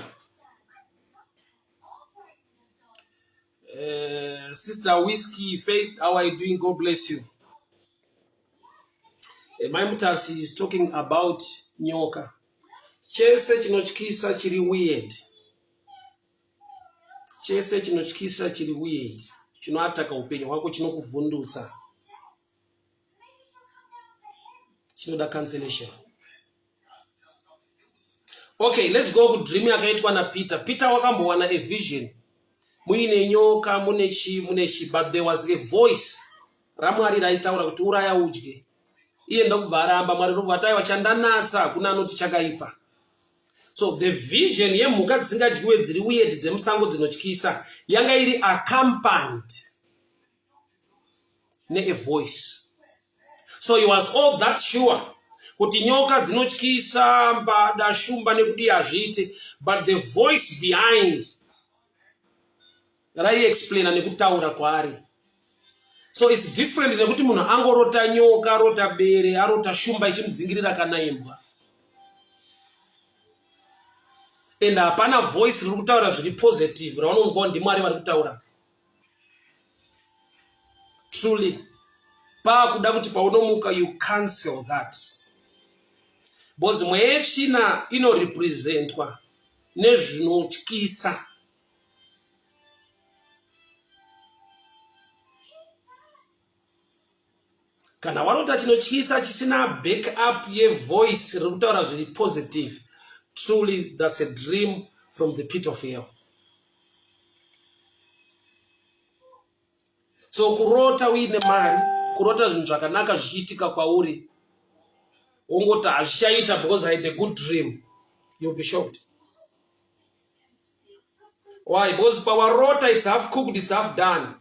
Sister Whiskey Faith, how are you doing? God bless you. Mai Mutasi is talking about nyoka. Chese chinotyisa chiri weird. Chese chinotyisa chiri weird. Chinoataka upenyu hwako chinokuvhundutsa. Chinoda cancellation. Okay, let's go kudream yakaitwa naPeter. Peter wakambowana a vision muine nyoka mune chi mune chi but there was a voice raMwari raitaura kuti uraya udye. Iye ndokubva aramba, Mwari ndokubva ati aiwa chandanatsa hakuna anoti chakaipa. So the vision yemhuka dzisingadyiwe dziri weird dzemusango dzinotyisa yanga iri accompanied ne a voice. So he was all that sure kuti nyoka dzinotyisa mbada shumba nekudii hazviite, but the voice behind raiexplaina nekutaura kwaari. So it's different nekuti munhu angorota nyoka, arota bere, arota shumba ichimudzingirira kana imbwa, and hapana voice riri kutaura zviri positive raunonzwawo ndiMwari vari kutaura. Truly paakuda kuti paunomuka you cancel that, because mweya yetsvina inorepresentwa nezvinotyisa. Kana warota chinotyisa chisina back up yevoice riri kutaura zviri positive, truly that's a dream from the pit of hell. So kurota uine mari, kurota zvinhu zvakanaka zvichiitika kwauri, wongoti hazvichaita because I had a good dream, you'll be shocked. Why? Because pawarota it's half cooked, it's half done.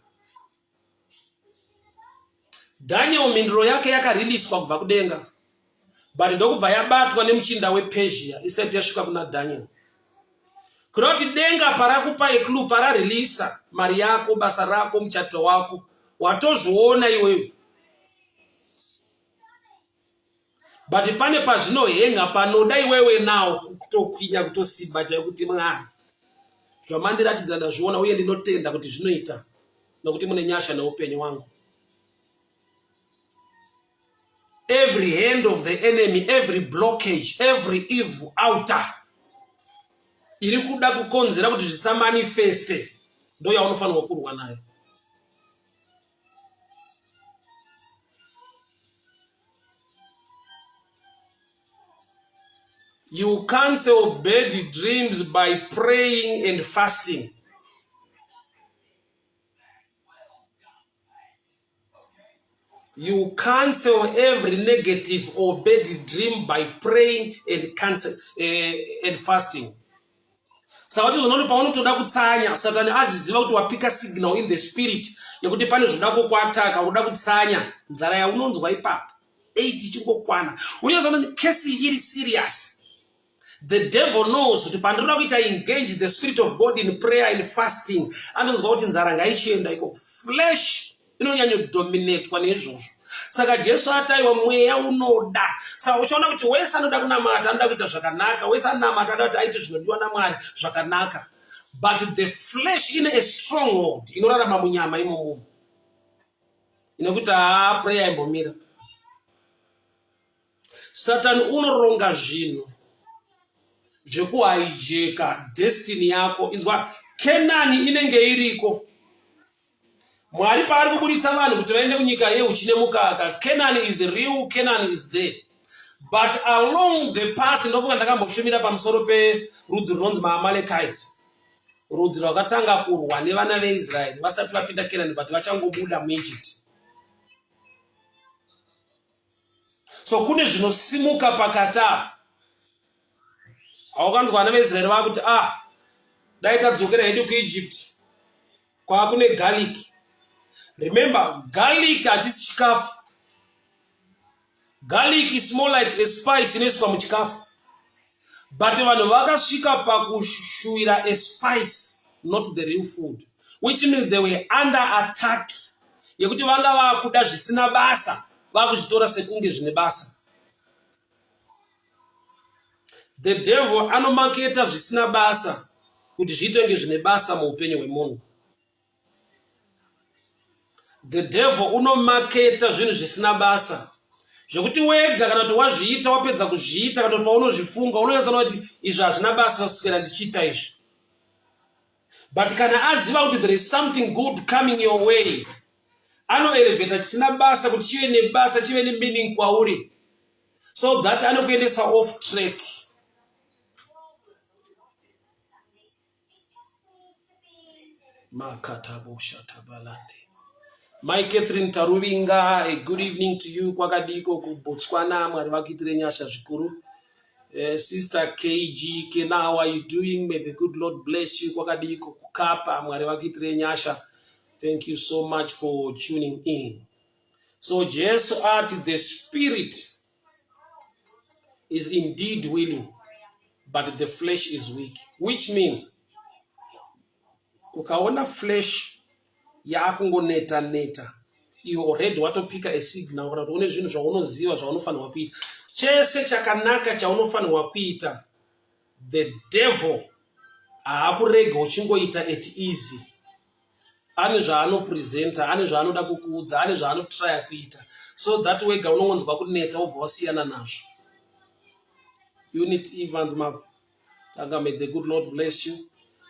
Daniel mhinduro yake yakariliswa kubva kudenga, but ndokubva yabatwa nemuchinda wePersia isati yasvika kuna Daniel. Kuda kuti denga parakupa eclue, pararilisa mari yako, basa rako, muchato wako, watozviona iwewe, but pane pazvinohenga panoda iwewe nawo kutokwinya kutosimba chaiyo kuti Mwari zvamandiratidza ndazviona uye ndinotenda kuti zvinoita nokuti mune nyasha neupenyu wangu. Every hand of the enemy, every blockage, every evil outer iri kuda kukonzera kuti zvisamanifeste ndo yaunofanirwa kurwa nayo. You cancel bad dreams by praying and fasting. You cancel every negative or bad dream by praying and cancel and fasting. Saka kuti zvonoti paunotoda kutsanya, Satani azviziva kuti wapika signal in the spirit yekuti pane zvoda kukwataka, unoda kutsanya, nzara yaunonzwa ipapo 8 ichingokwana. Unozoona kesi iri serious. The devil knows kuti pandinoda kuita engage the spirit of God in prayer and fasting, anonzwa kuti nzara ngaichienda ikoko. Flesh inonyanyodominatwa neizvozvo. Saka Jesu ataiwa mweya unoda. Saka uchiona kuti wese anoda kunamata anoda kuita zvakanaka, wese anamata anoda kuti aite zvinodiwa naMwari zvakanaka, but the flesh ine a stronghold inorarama munyama imomo inekuti haa prayer imbomira. Satani unoronga zvinhu zvekuhaijeka destiny yako. Inzwa, Kenani inenge iriko. Mwari paari kuburitsa vanhu kuti vaende kunyika yeuchi nemukaka, Kenani is real, Kenani is there. But along the path, ndofunga ndakamboshumira pamusoro perudzi runonzi maAmalekites, rudzi rwakatanga kurwa nevana veIsraeri vasati vapinda Kenani, but vachangobuda muEgypt. So kune zvinosimuka pakati apa. Haukanzwa vana veIsraeri vakuti ah, dai tadzokera hedu kuEgypt kwakune garlic. Remember, garlic hachisi chikafu. Garlic is more like a spice inoiswa muchikafu. But vanhu vakasvika pakushuwira a spice, not the real food, which means they were under attack yekuti vanga vakuda zvisina basa vakuzvitora sekunge zvine basa. The devil anomaketa zvisina basa kuti zviite kunge zvine basa muupenyu hwemunhu. The devil unomaketa zvinhu zvisina basa zvekuti wega kana kuti wazviita wapedza kuzviita kana kuti paunozvifunga unonyatsoona kuti izvi hazvina basa kuswera ndichiita izvi. But kana aziva kuti there is something good coming your way, anoelevheta chisina basa kuti chive nebasa, chive nemeaning kwauri, so that anokuendesa off track. Makatabosha tabalande. Mai Catherine Taruvinga, a good evening to you. Kwakadiko kuBotswana, Mwari vakuitire nyasha zvikuru. Sister KG Kena, how are you doing? May the good Lord bless you. Kwakadiko kukapa, Mwari vakuitire nyasha. Thank you so much for tuning in. So Jesu ati the spirit is indeed willing, but the flesh is weak, which means ukaona flesh yakungoneta neta, iwe already watopika a signal kana kuti une zvinhu zvaunoziva zvaunofanirwa kuita. Chese chakanaka chaunofanirwa kuita, the devil haakurega uchingoita at easy. Ane zvaanopresenta, ane zvaanoda kukuudza, ane zvaanotraya kuita so that wega unongonzwa kuneta, wobva wasiyana nazvo. Unit Evans Matanga, may the good Lord bless you.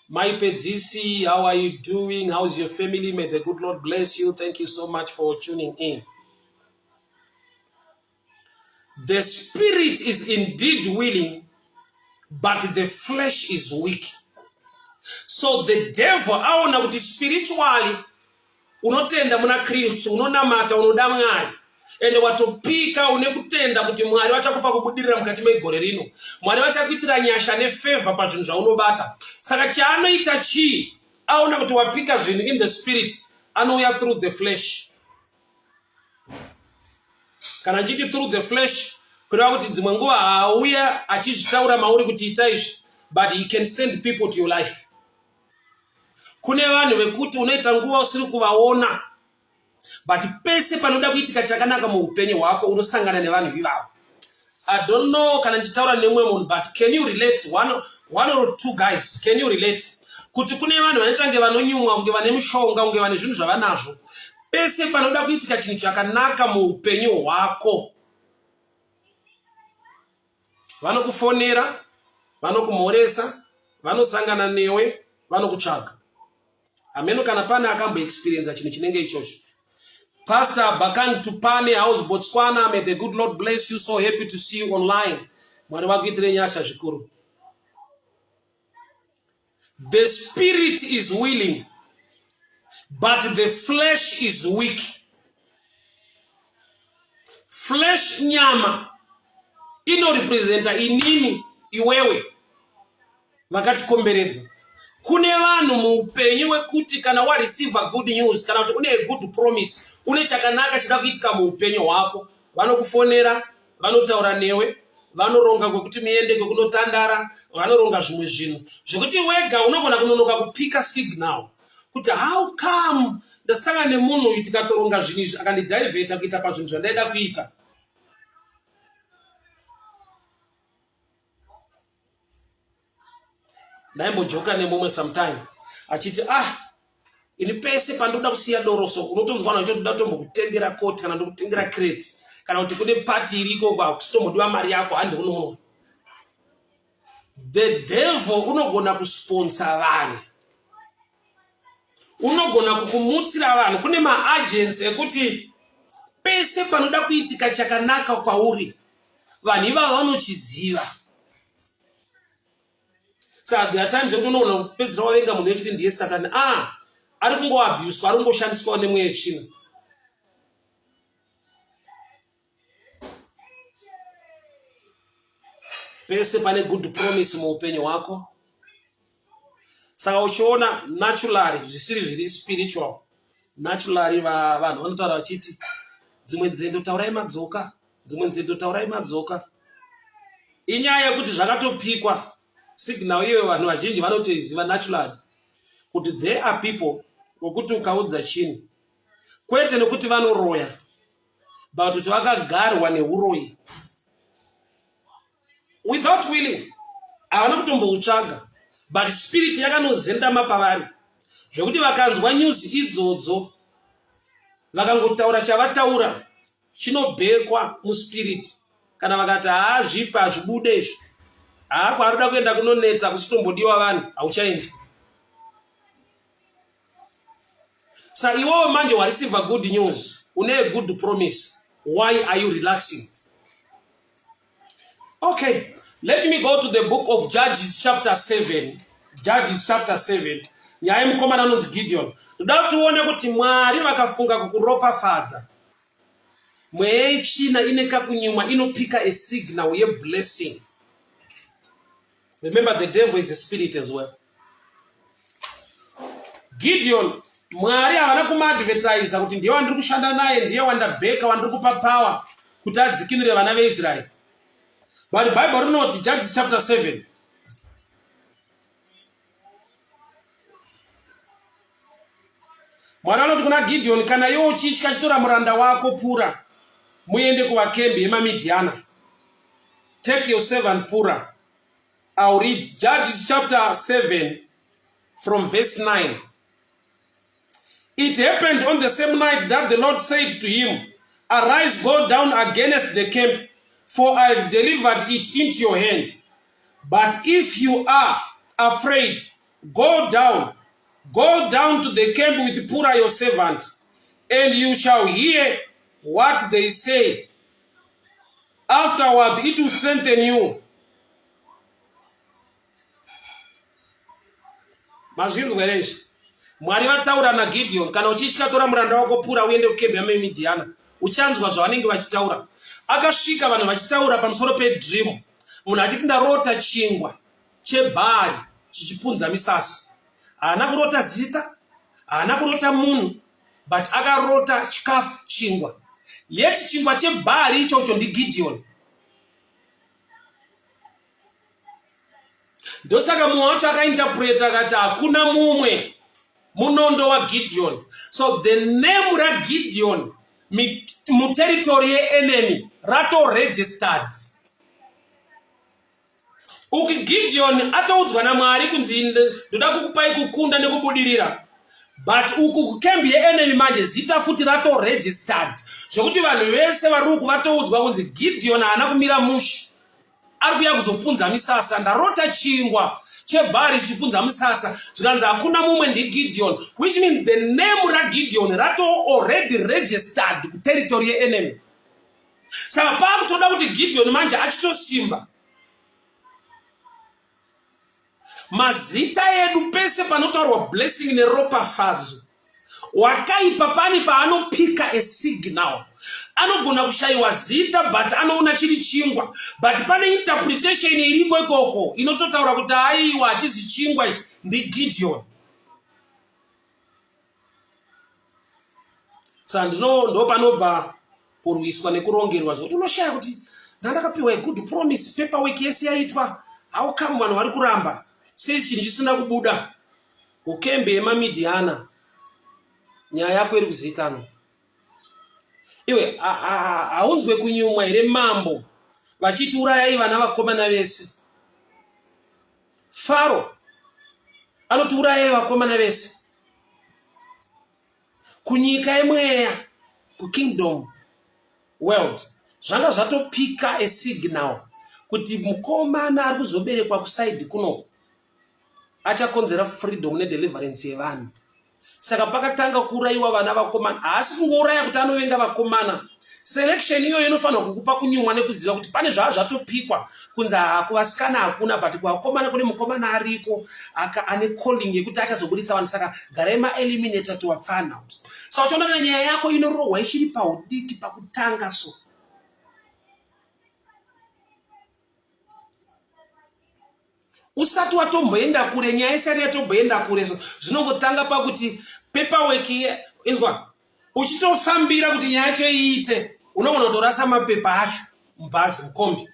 Mai Pedzisi, how are you doing? How's your family? May the good Lord bless you. Thank you so much for tuning in. The spirit is indeed willing, but the flesh is weak. So the devil aona kuti spiritually unotenda muna Kristu, unonamata, unoda Mwari, ende watopika une kutenda kuti Mwari vachakupa kubudirira mukati megore rino, Mwari vachakuitira nyasha nefavor pazvinhu zvaunobata. Saka chaanoita chii? Aona kuti wapika zvinhu in the spirit, anouya through the flesh. Kana nchiti through the flesh, kureva kuti dzimwe nguva haauya achizvitaura mauri kuti ita izvi, but he can send people to your life. Kune vanhu vekuti unoita nguva usiri kuvaona, but pese panoda kuitika chakanaka muupenyu hwako unosangana nevanhu ivavo. I don't know kana ndichitaura nemumwe munhu, but can you relate? One or two guys, can you relate kuti kune vanhu vanoita kunge vanonyumwa, kunge vane mushonga, kunge vane zvinhu zvavanazvo? Pese panoda kuitika chinhu chakanaka muupenyu hwako, vanokufonera, vanokumhoresa, vanosangana newe, vanokutsvaga. Hameno kana pane akamboexperienza chinhu chinenge ichocho. Pastor Bakan Tupane, how's Botswana? May the good Lord bless you. So happy to see you online. Mwari vakuitire nyasha zvikuru. The spirit is willing, but the flesh is weak. Flesh, nyama, inorepresenta inini, iwewe, vakatikomberedza. Kune vanhu muupenyu wekuti kana wareceiva good news, kana kuti une good promise, une chakanaka chida kuitika muupenyu hwako, vanokufonera, vanotaura newe, vanoronga kwekuti muende kwekunotandara, vanoronga zvimwe zvinhu zvekuti wega unogona kunonoka kupika signal kuti how come ndasangana nemunhu uyu, tikatoronga zvinhu izvi, akandidhaivheta kuita pazvinhu zvandaida kuita. Ndaimbojoka nemumwe sometime achiti, "Ah, ini pese pandoda kusiya doro so unotonzwa vanhu vachitoda tombokutengera koti kana ndokutengera crate, kana kuti kune pati iriko kwakusitombodiwa mari yako, handi unonwa." The devil unogona kusponsa vanhu, unogona kukumutsira vanhu. Kune maagency ekuti pese panoda kuitika chakanaka kwauri, vanhu ivavo vanochiziva. Saka there are times ekuti unogona kupedzisira wavenga munhu echiti ndiye Satani. Ah, ari kungoabuswa, ari kungoshandiswawo nemweya yetsvina. Pese pane good promise muupenyu hwako, saka uchiona naturally zvisiri zviri spiritual, naturally vanhu vanotaura vachiti dzimwe dzendo taurai madzoka. Dzimwe nzendo taurai madzoka. Inyaya yekuti zvakatopikwa signal iyoyo vanhu vazhinji vanotoiziva naturally kuti there are people vokuti ukaudza chinhu kwete nekuti vanoroya but kuti vakagarwa neuroyi without willing havana kutomboutsvaga but spirit yakanozendama pavari zvekuti vakanzwa news idzodzo vakangotaura chavataura chinobhekwa muspirit kana vakati haazvipa hazvibude izvi haa kwaari kuenda kunonetsa kuchitombodiwa vanhu hauchaendi sa iwewe manje wareceive good news une a good promise why are you relaxing okay let me go to the book of judges chapter 7 judges chapter 7 nyaya yemukomana anonzi gideon ndoda kuti uone kuti mwari vakafunga kukuropafadza mweya yechina ine kakunyimwa inopika a signal yeblessing remember the devil is a spirit as well Gideon Mwari havana kumuadvertisa kuti ndiye wandiri kushanda naye ndiye wandabheka wandiri kupa power kuti adzikinure vana veIsraeri. But Bible rinoti Judges chapter 7 Mwari anoti kuna Gideon kana iwe uchitya chitora muranda wako Pura muende kuvakembi yemaMidhiana. Take your servant Pura I'll read Judges chapter 7 from verse 9. It happened on the same night that the Lord said to him, Arise, go down against the camp, for I have delivered it into your hand. But if you are afraid, go down, go down to the camp with Pura your servant, and you shall hear what they say. Afterward, it will strengthen you. Mazvinzwa here izvi? Mwari vataura naGideon, kana uchitya tora muranda wako Pura uende kukembi yamaMidhiana. Uchanzwa zvavanenge vachitaura. Akasvika vanhu vachitaura pamusoro pedream. Munhu achiti ndarota chingwa chebhari chichipunza misasa. Haana kurota zita, haana kurota munhu, but akarota chikafu chingwa. Yet chingwa chebhari ichocho ndiGideon. Ndosaka mumwe wacho akainterpreta akati hakuna mumwe munondo waGideon. So the name raGideon muterritory yeenemy ratoregistered. Uku Gideon atoudzwa naMwari kunzi ndoda kukupai kukunda nekubudirira. But uku kukembi yeenemy manje zita futi ratoregistered zvekuti vanhu vese vari uku vatoudzwa kunzi Gideon haana kumira mushe. Ari kuya kuzopunza misasa. Ndarota chingwa chebhari chichipunza musasa zvikanzi hakuna mumwe ndiGideon which means the name raGideon rato already registered kuterritory yeenemy. Saka pakutoda kuti Gideon manje achitosimba. Mazita edu pese panotaurwa blessing neropafadzo wakaipa pane paanopika a signal anogona kushayiwa zita but anoona chiri chingwa but pane interpretation iriko ikoko inototaura kuti aiwa hachizi chingwa ichi ndigideon Saka ndino ndopanobva kurwiswa nekurongerwa zvekuti unoshaya kuti ndandakapiwa a good promise paperwork yese yaitwa how come vanhu vari kuramba sei chinhu chisina kubuda kukembe yemamidiana nyaya yako iri kuzivikanwa iwe haunzwe kunyumwa here mambo vachiti urayai vana vakomana vese faro anoti urayai vakomana vese kunyika yemweya kukingdom world zvanga zvatopika a signal kuti mukomana ari kuzoberekwa kusaidi kunoku achakonzera freedom nedeliverance yevanhu saka pakatanga kuurayiwa vana vakomana haasi kungouraya kuti anovenga vakomana selection iyoyo inofanirwa kukupa kunyumwa nekuziva kuti pane zvaa zvatopikwa kunzi haa kuvasikana hakuna but kuvakomana kune mukomana ariko aka ane calling yekuti achazoburitsa vanhu saka garai maeliminator tiwapfana kuti saka uchiona kana nyaya yako inorohwa ichiri paudiki pakutanga so usati watomboenda kure nyaya isati yatomboenda kure so zvinongotanga pakuti paperwork inzwa uchitofambira kuti nyaya yacho iite Unogona kutorasa mapepa acho mubhazi mukombi.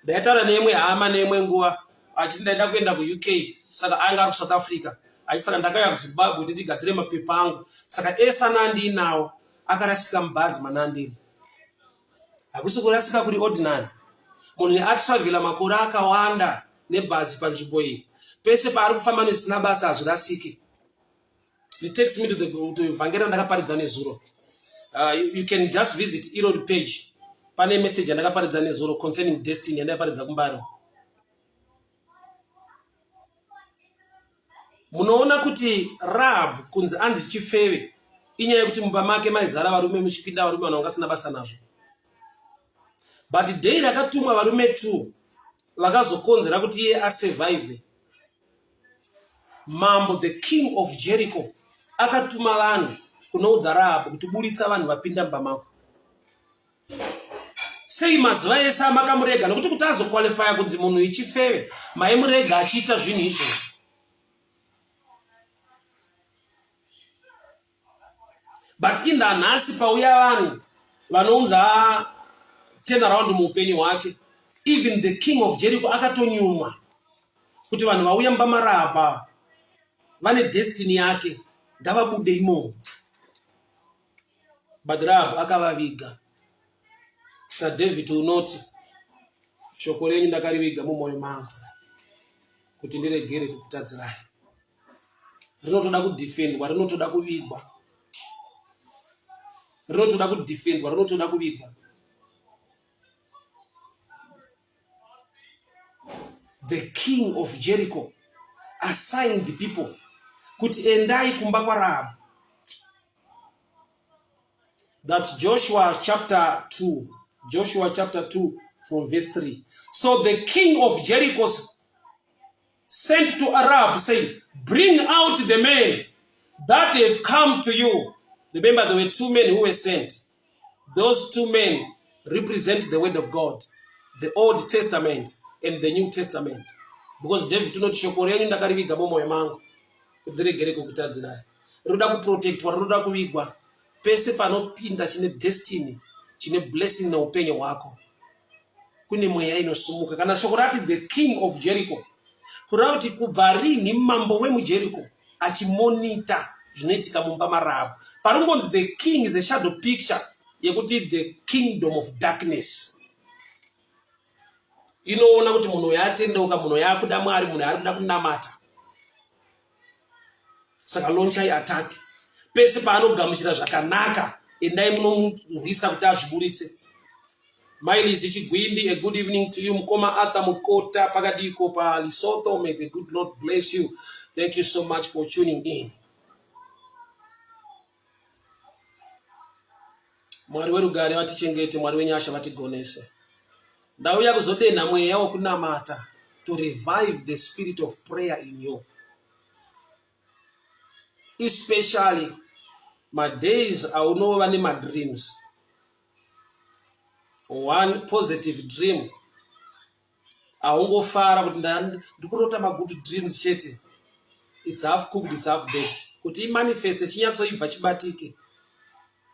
Ndaitaura neimwe hama neimwe nguva achiti ndaida kuenda kuUK saka anga ari kuSouth Africa achi saka ndakauya kuZimbabwe kuti ndigadzire mapepa angu saka ese ana andiinawo akarasika mubhazi mana andiri. Hakusi kurasika kuri ordinary. Munhu atravela makore akawanda nebhazi panzvimbo iyi pese paari kufamba nezvisina basa hazvirasiki. It takes me to the to vhangeri randakaparidza nezuro. You can just visit iro page. Pane message yandakaparidza nezuro concerning destiny yandakaparidza kumbare. Munoona kuti Rahab kunzi anzi chifeve inyaya yekuti mumba make maizara varume muchipinda varume vanhu vangasina basa nazvo. But day rakatumwa varume two vakazokonzera kuti iye asurvive. Mambo the king of Jericho akatuma vanhu kunoudza Rahabhi kuti buritsa vanhu vapinda mumba mako. Sei mazuva ese amakamurega nokuti kuti azokwalifaya kunzi munhu ichifeve maimurega achiita zvinhu izvozvo. But inda nhasi pauya vanhu vanounza turnaround muupenyu hwake. Even the king of Jericho akatonyumwa kuti vanhu vauya mumba maraba vane destiny yake ngavabude imomo. But Rahab akavaviga. SaDavid unoti shoko renyu ndakariviga mumwoyo mangu kuti ndiregere kukutadzirai. Rinotoda kudefendwa, rinotoda kuvigwa. Rinotoda kudefendwa, rinotoda kuvigwa. The king of Jericho assigned the people kuti endai kumba kwaRahabu. That's Joshua chapter 2. Joshua chapter 2 from verse 3. So the king of Jericho sent to Arab saying, bring out the men that have come to you. Remember, there were two men who were sent. Those two men represent the word of God, the Old Testament and the New Testament. Because David unoti shoko renyu ndakariviga mumwoyo mangu kuti ndiregere kukutadzirai. Rinoda kuprotectwa, rinoda kuvigwa. Pese panopinda chine destiny, chine blessing neupenyu hwako. Kune mweya inosumuka. Kana shoko rati the king of Jericho, kureva kuti kubva rinhi mambo wemuJericho achimonita zvinoitika mumba maRahabu. Paringonzi the king is a shadow picture yekuti the kingdom of darkness inoona kuti munhu uyo atendeuka, munhu uyo akuda Mwari, munhu ari kuda kunamata. Saka launchai attack pese paanogamuchira zvakanaka, endai munomurwisa kuti azviburitse. Miles Chigwindi, a good evening to you. Mukoma Arthur Mukota, pakadiko pa Lesotho. May the good Lord bless you. Thank you so much for tuning in. Mwari werugare vatichengete, Mwari wenyasha vatigonese. Ndauya kuzodenha mweya wokunamata to revive the spirit of prayer in you. Especially madays aunova nemadreams. One positive dream haungofara kuti ndikurota magood dreams chete. It's half cooked, it's half baked. Kuti imanifeste chinyatsoibva chibatike,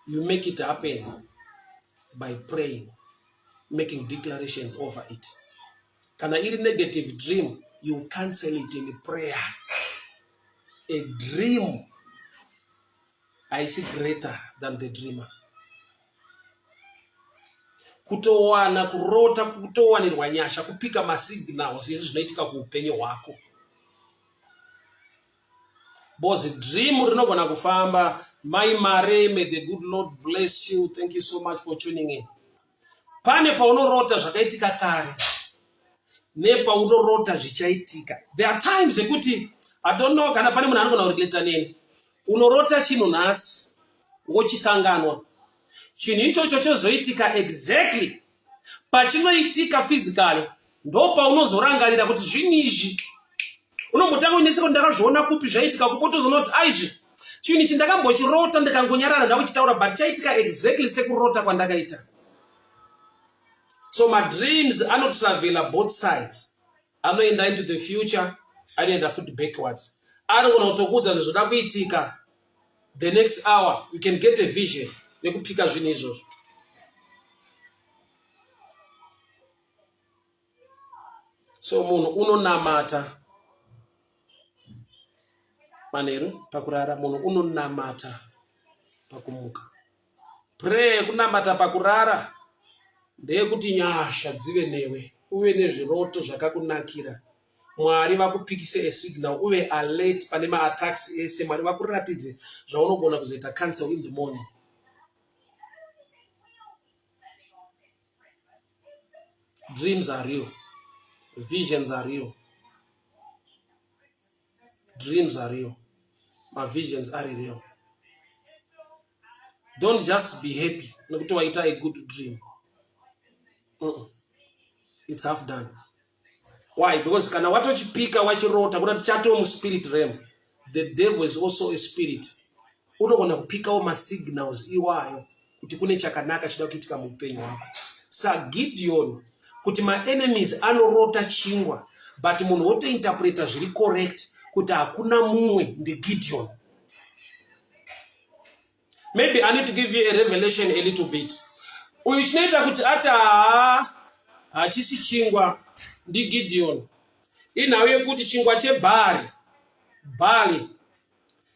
you make it happen by praying, making declarations over it. Kana iri negative dream, you cancel it in prayer. A dream haisi greater than the dreamer. Kutowana kurota, kutowanirwa nyasha, kupika masignals izvi zvinoitika kuupenyu hwako. Because dream rinogona kufamba. Mai Mare, may the good Lord bless you. Thank you so much for tuning in. Pane paunorota zvakaitika kare nepaunorota zvichaitika. There are times ekuti I don't know kana pane munhu anogona kurelata neni. Unorota chinhu nhasi wochikanganwa. Chinhu ichocho chozoitika exactly pachinoitika physically, ndopaunozorangarira kuti zvinhu izvi unombotanga unetseka kuti ndakazviona kupi, zvaitika kupi, wotozoona kuti aizvi chinhu ichi ndakambochirota ndikangonyarara ndakuchitaura, but chaitika exactly sekurota kwandakaita. So madreams anotravela both sides, anoenda into the future, anoenda futi backwards. Anogona kutokuudza zvinhu zvoda kuitika the next hour. You can get a vision. yekupika zvinhu izvozvo. So munhu unonamata manheru pakurara, munhu unonamata pakumuka. Prayer yekunamata pakurara ndeyekuti nyasha dzive newe, uve nezviroto zvakakunakira. Mwari vakupikise a signal, uve alert pane maattacks ese. Mwari vakuratidze zvaunogona kuzoita cancel in the morning. Dreams are real. Visions are real. Dreams are real. My visions are real. Don't just be happy nekuti waita a good dream. It's half done. Why? Because kana watochipika wachirota kuna tichatoo muspirit realm. The devil is also a spirit. Unogona kupikawo masignals iwayo kuti kune chakanaka chida kuitika muupenyu hwako. SaGideon kuti maenemies anorota chingwa but munhu wotointerpreta zviri correct kuti hakuna mumwe ndiGideon. Maybe I need to give you a revelation a little bit. Uyu chinoita kuti ati haa hachisi chingwa ndiGideon. Inhau yekuti chingwa chebhari, barley,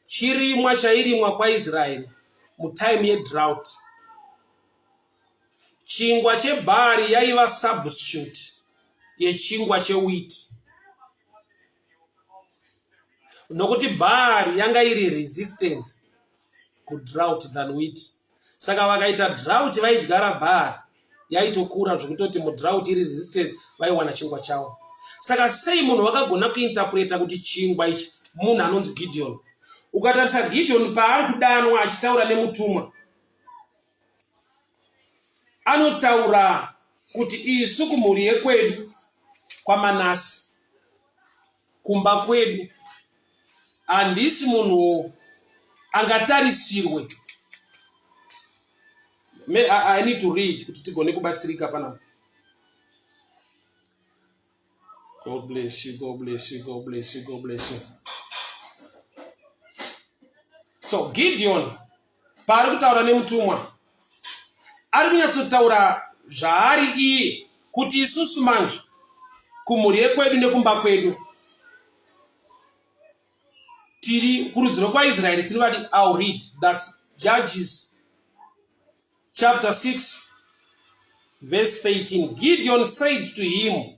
chirimwa chairimwa kwaIsraeri mutime yedrought. Chingwa chebhari yaiva substitute yechingwa chewheat. Nokuti bhari yanga iri resistance kudrought than wheat. Saka vakaita drought vaidyara bhari yaitokura zvekutoti mudrought iri resistance vaiwana chingwa chavo. Saka sei munhu vakagona kuinterpreta kuti chingwa ichi munhu anonzi Gideon? Ukatarisa Gideon paari kudanwa achitaura nemutumwa, anotaura kuti isu kumhuri yekwedu kwaManase, kumba kwedu, handisi munhu angatarisirwe. I need to read kuti tigone kubatsirika panapa. God bless you, God bless you, God bless you, God bless you. So Gideon paari kutaura nemutumwa ari kunyatsotaura zvaari iye kuti isusu manje kumhuri yekwedu nekumba kwedu tiri kurudzi rwekwaIsraeri tiri vadi. I'll read. That's Judges chapter 6 verse 13. Gideon said to him,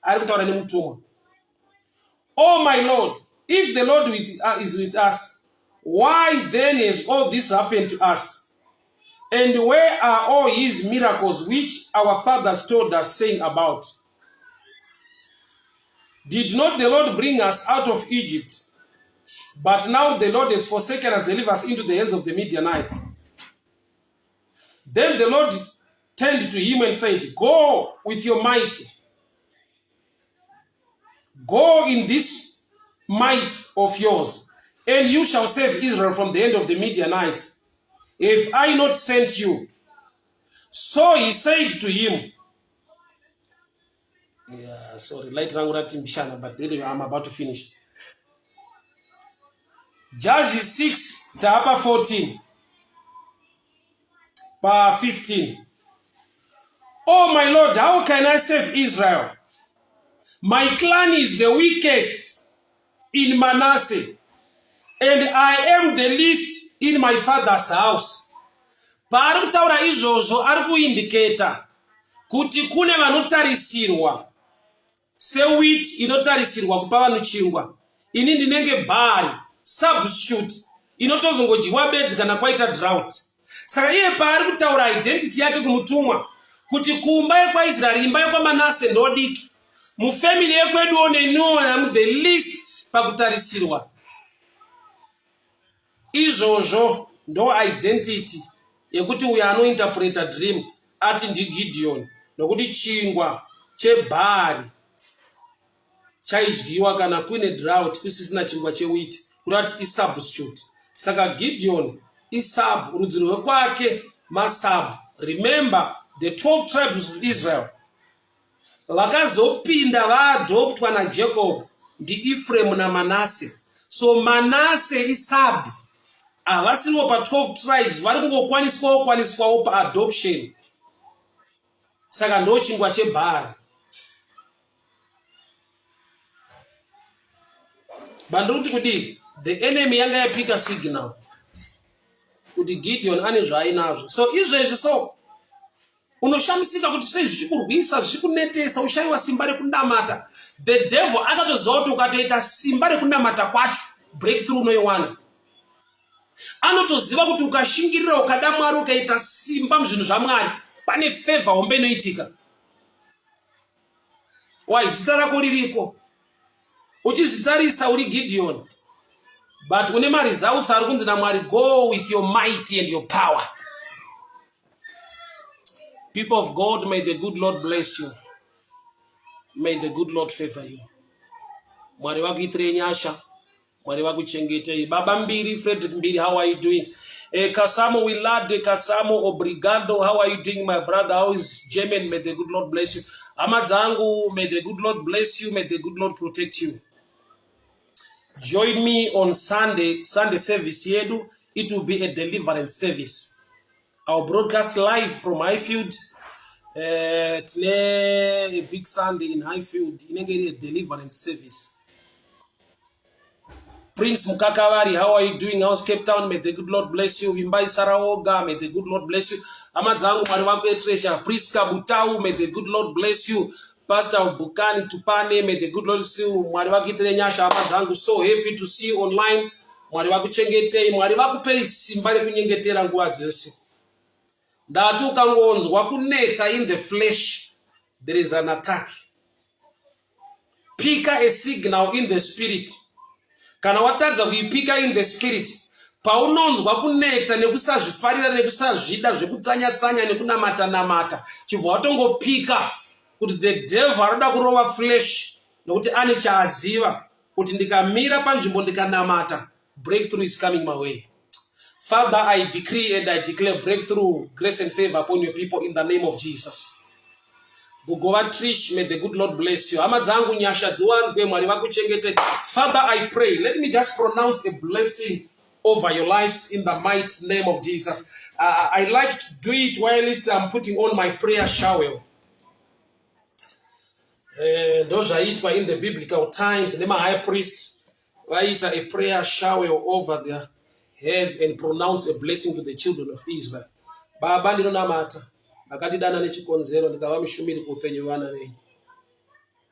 ari kutaura nemutumwa, Oh my Lord, if the Lord is with us, why then has all this happened to us? And where are all his miracles which our fathers told us, saying about? Did not the Lord bring us out of Egypt? But now the Lord has forsaken us, deliver us into the hands of the Midianites. Then the Lord turned to him and said, Go with your might. Go in this might of yours, and you shall save Israel from the hand of the Midianites. If I not sent you? So he said to him, yeah, sorry, light rangu ratimbishana, but anyway, I'm about to finish. Judges 6, taapa 14. Pa 15. Oh my Lord, how can I save Israel? My clan is the weakest in Manasseh, and I am the least in my father's house. Paari kutaura izvozvo ari kuindicata kuti kune vanotarisirwa sewheat inotarisirwa kupa vanhu chingwa. Ini ndinenge barley substitute inotozongodyiwa bedzi kana kwaita drought. Saka iye paari kutaura identity yake kumutumwa kuti kumba yekwaIsraeri, imba yekwaManase ndodiki, mufamily yekweduwo neniwo am the least pakutarisirwa. Izvozvo ndo identity yekuti uyo anointerpreta dream ati ndiGideon, nokuti chingwa chebhari chaidyiwa kana kuine drought, kusisina chingwa chewheat, kurati isubstitute. Saka Gideon isub, rudzi rwekwake masub. Remember the 12 tribes of Israel vakazopinda vaadoptwa naJacob ndiEphraim naManase. So Manase isub. Havasiriwo pa12 tribes, vari kungokwaniswawo kwaniswawo paadoption. Saka ndo chingwa chebhari. Bandiri kuti kudii? The enemy yanga yapika signal kuti Gideon ane zvaainazvo. So izvezvi so unoshamisika kuti sei zvichikurwisa, zvichikunetesa, ushaiwa simba rekunamata. The devil akatoziva kuti ukatoita simba rekunamata kwacho breakthrough unoiwana. Anotoziva kuti ukashingirira, ukada Mwari, ukaita simba muzvinhu zvaMwari, pane favor hombe inoitika. Why? Zita rako ririko, uchizvitarisa uri Gideon, but une maresults ari kunzi naMwari, go with your might and your power. People of God, may the good Lord bless you, may the good Lord favor you. Mwari vakuitirei nyasha, Mwari vakuchengetei. Baba Mbiri, Frederick Mbiri, how are you doing? Kasamo Willard Kasamo, obrigado. How are you doing, my brother? How is German? May the good Lord bless you. Hama dzangu, may the good Lord bless you, may the good Lord protect you. Join me on Sunday, Sunday service yedu. It will be a deliverance service. I'll broadcast live from Highfield. Tine a big Sunday in Highfield inenge iri a deliverance service. Prince Mukakavari, how are you doing? How's Cape Town? May the good Lord bless you. Vimbai Saraoga, may the good Lord bless you. Hama dzangu, Mwari vakuitire. Priska Butau, may the good Lord bless you. Pastor Bukani Tupane, may the good Lord see you. Mwari vakuitire nyasha, hama dzangu. So happy to see you online. Mwari vakuchengetei, Mwari vakupei simba rekunyengetera nguva dzese. Ndati ukangonzwa kuneta in the flesh, there is an attack. Pika a signal in the spirit. Kana watadza kuipika in the spirit, paunonzwa kuneta nekusazvifarira nekusazvida, zvekutsanya-tsanya nekunamata-namata, chibva watongopika kuti the devil anoda kurova flesh, nokuti ane chaaziva kuti ndikamira panzvimbo ndikanamata, breakthrough is coming my way. Father, I decree and I declare breakthrough, grace and favor upon your people in the name of Jesus. Gugova Trish, may the good Lord bless you. Hama dzangu, nyasha dziwanzwe, Mwari vakuchengete. Father, I pray, let me just pronounce a blessing over your lives in the mighty name of Jesus. I like to do it while I'm putting on my prayer shawl. Ndo zvaiitwa in the biblical times nema-high priests, vaiita a prayer shawl over their heads and pronounce a blessing to the children of Israel. Baba, ndinonamata, makandidana nechikonzero, ndikava mushumiri kuupenyu hwevana venyu.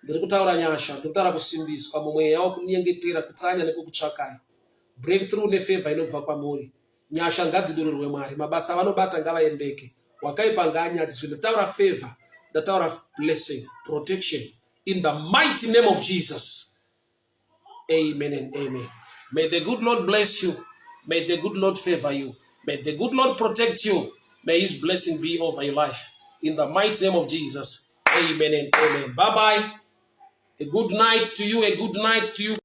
Ndiri kutaura nyasha, ndiri kutaura kusimbiswa mumweya wokunyengetera, kutsanya nekukutsvakai, breakthrough nefavor inobva kwamuri. Nyasha ngadzidururwe, Mwari. Mabasa avanobata ngavaendeke, wakaipa ngaanyadziswe. Ndataura favor, ndataura blessing, protection in the mighty name of Jesus. Amen and amen. May the good Lord bless you, may the good Lord favor you, may the good Lord protect you, may his blessing be over your life in the mighty name of Jesus. Amen and amen. Bye bye. A good night to you, a good night to you.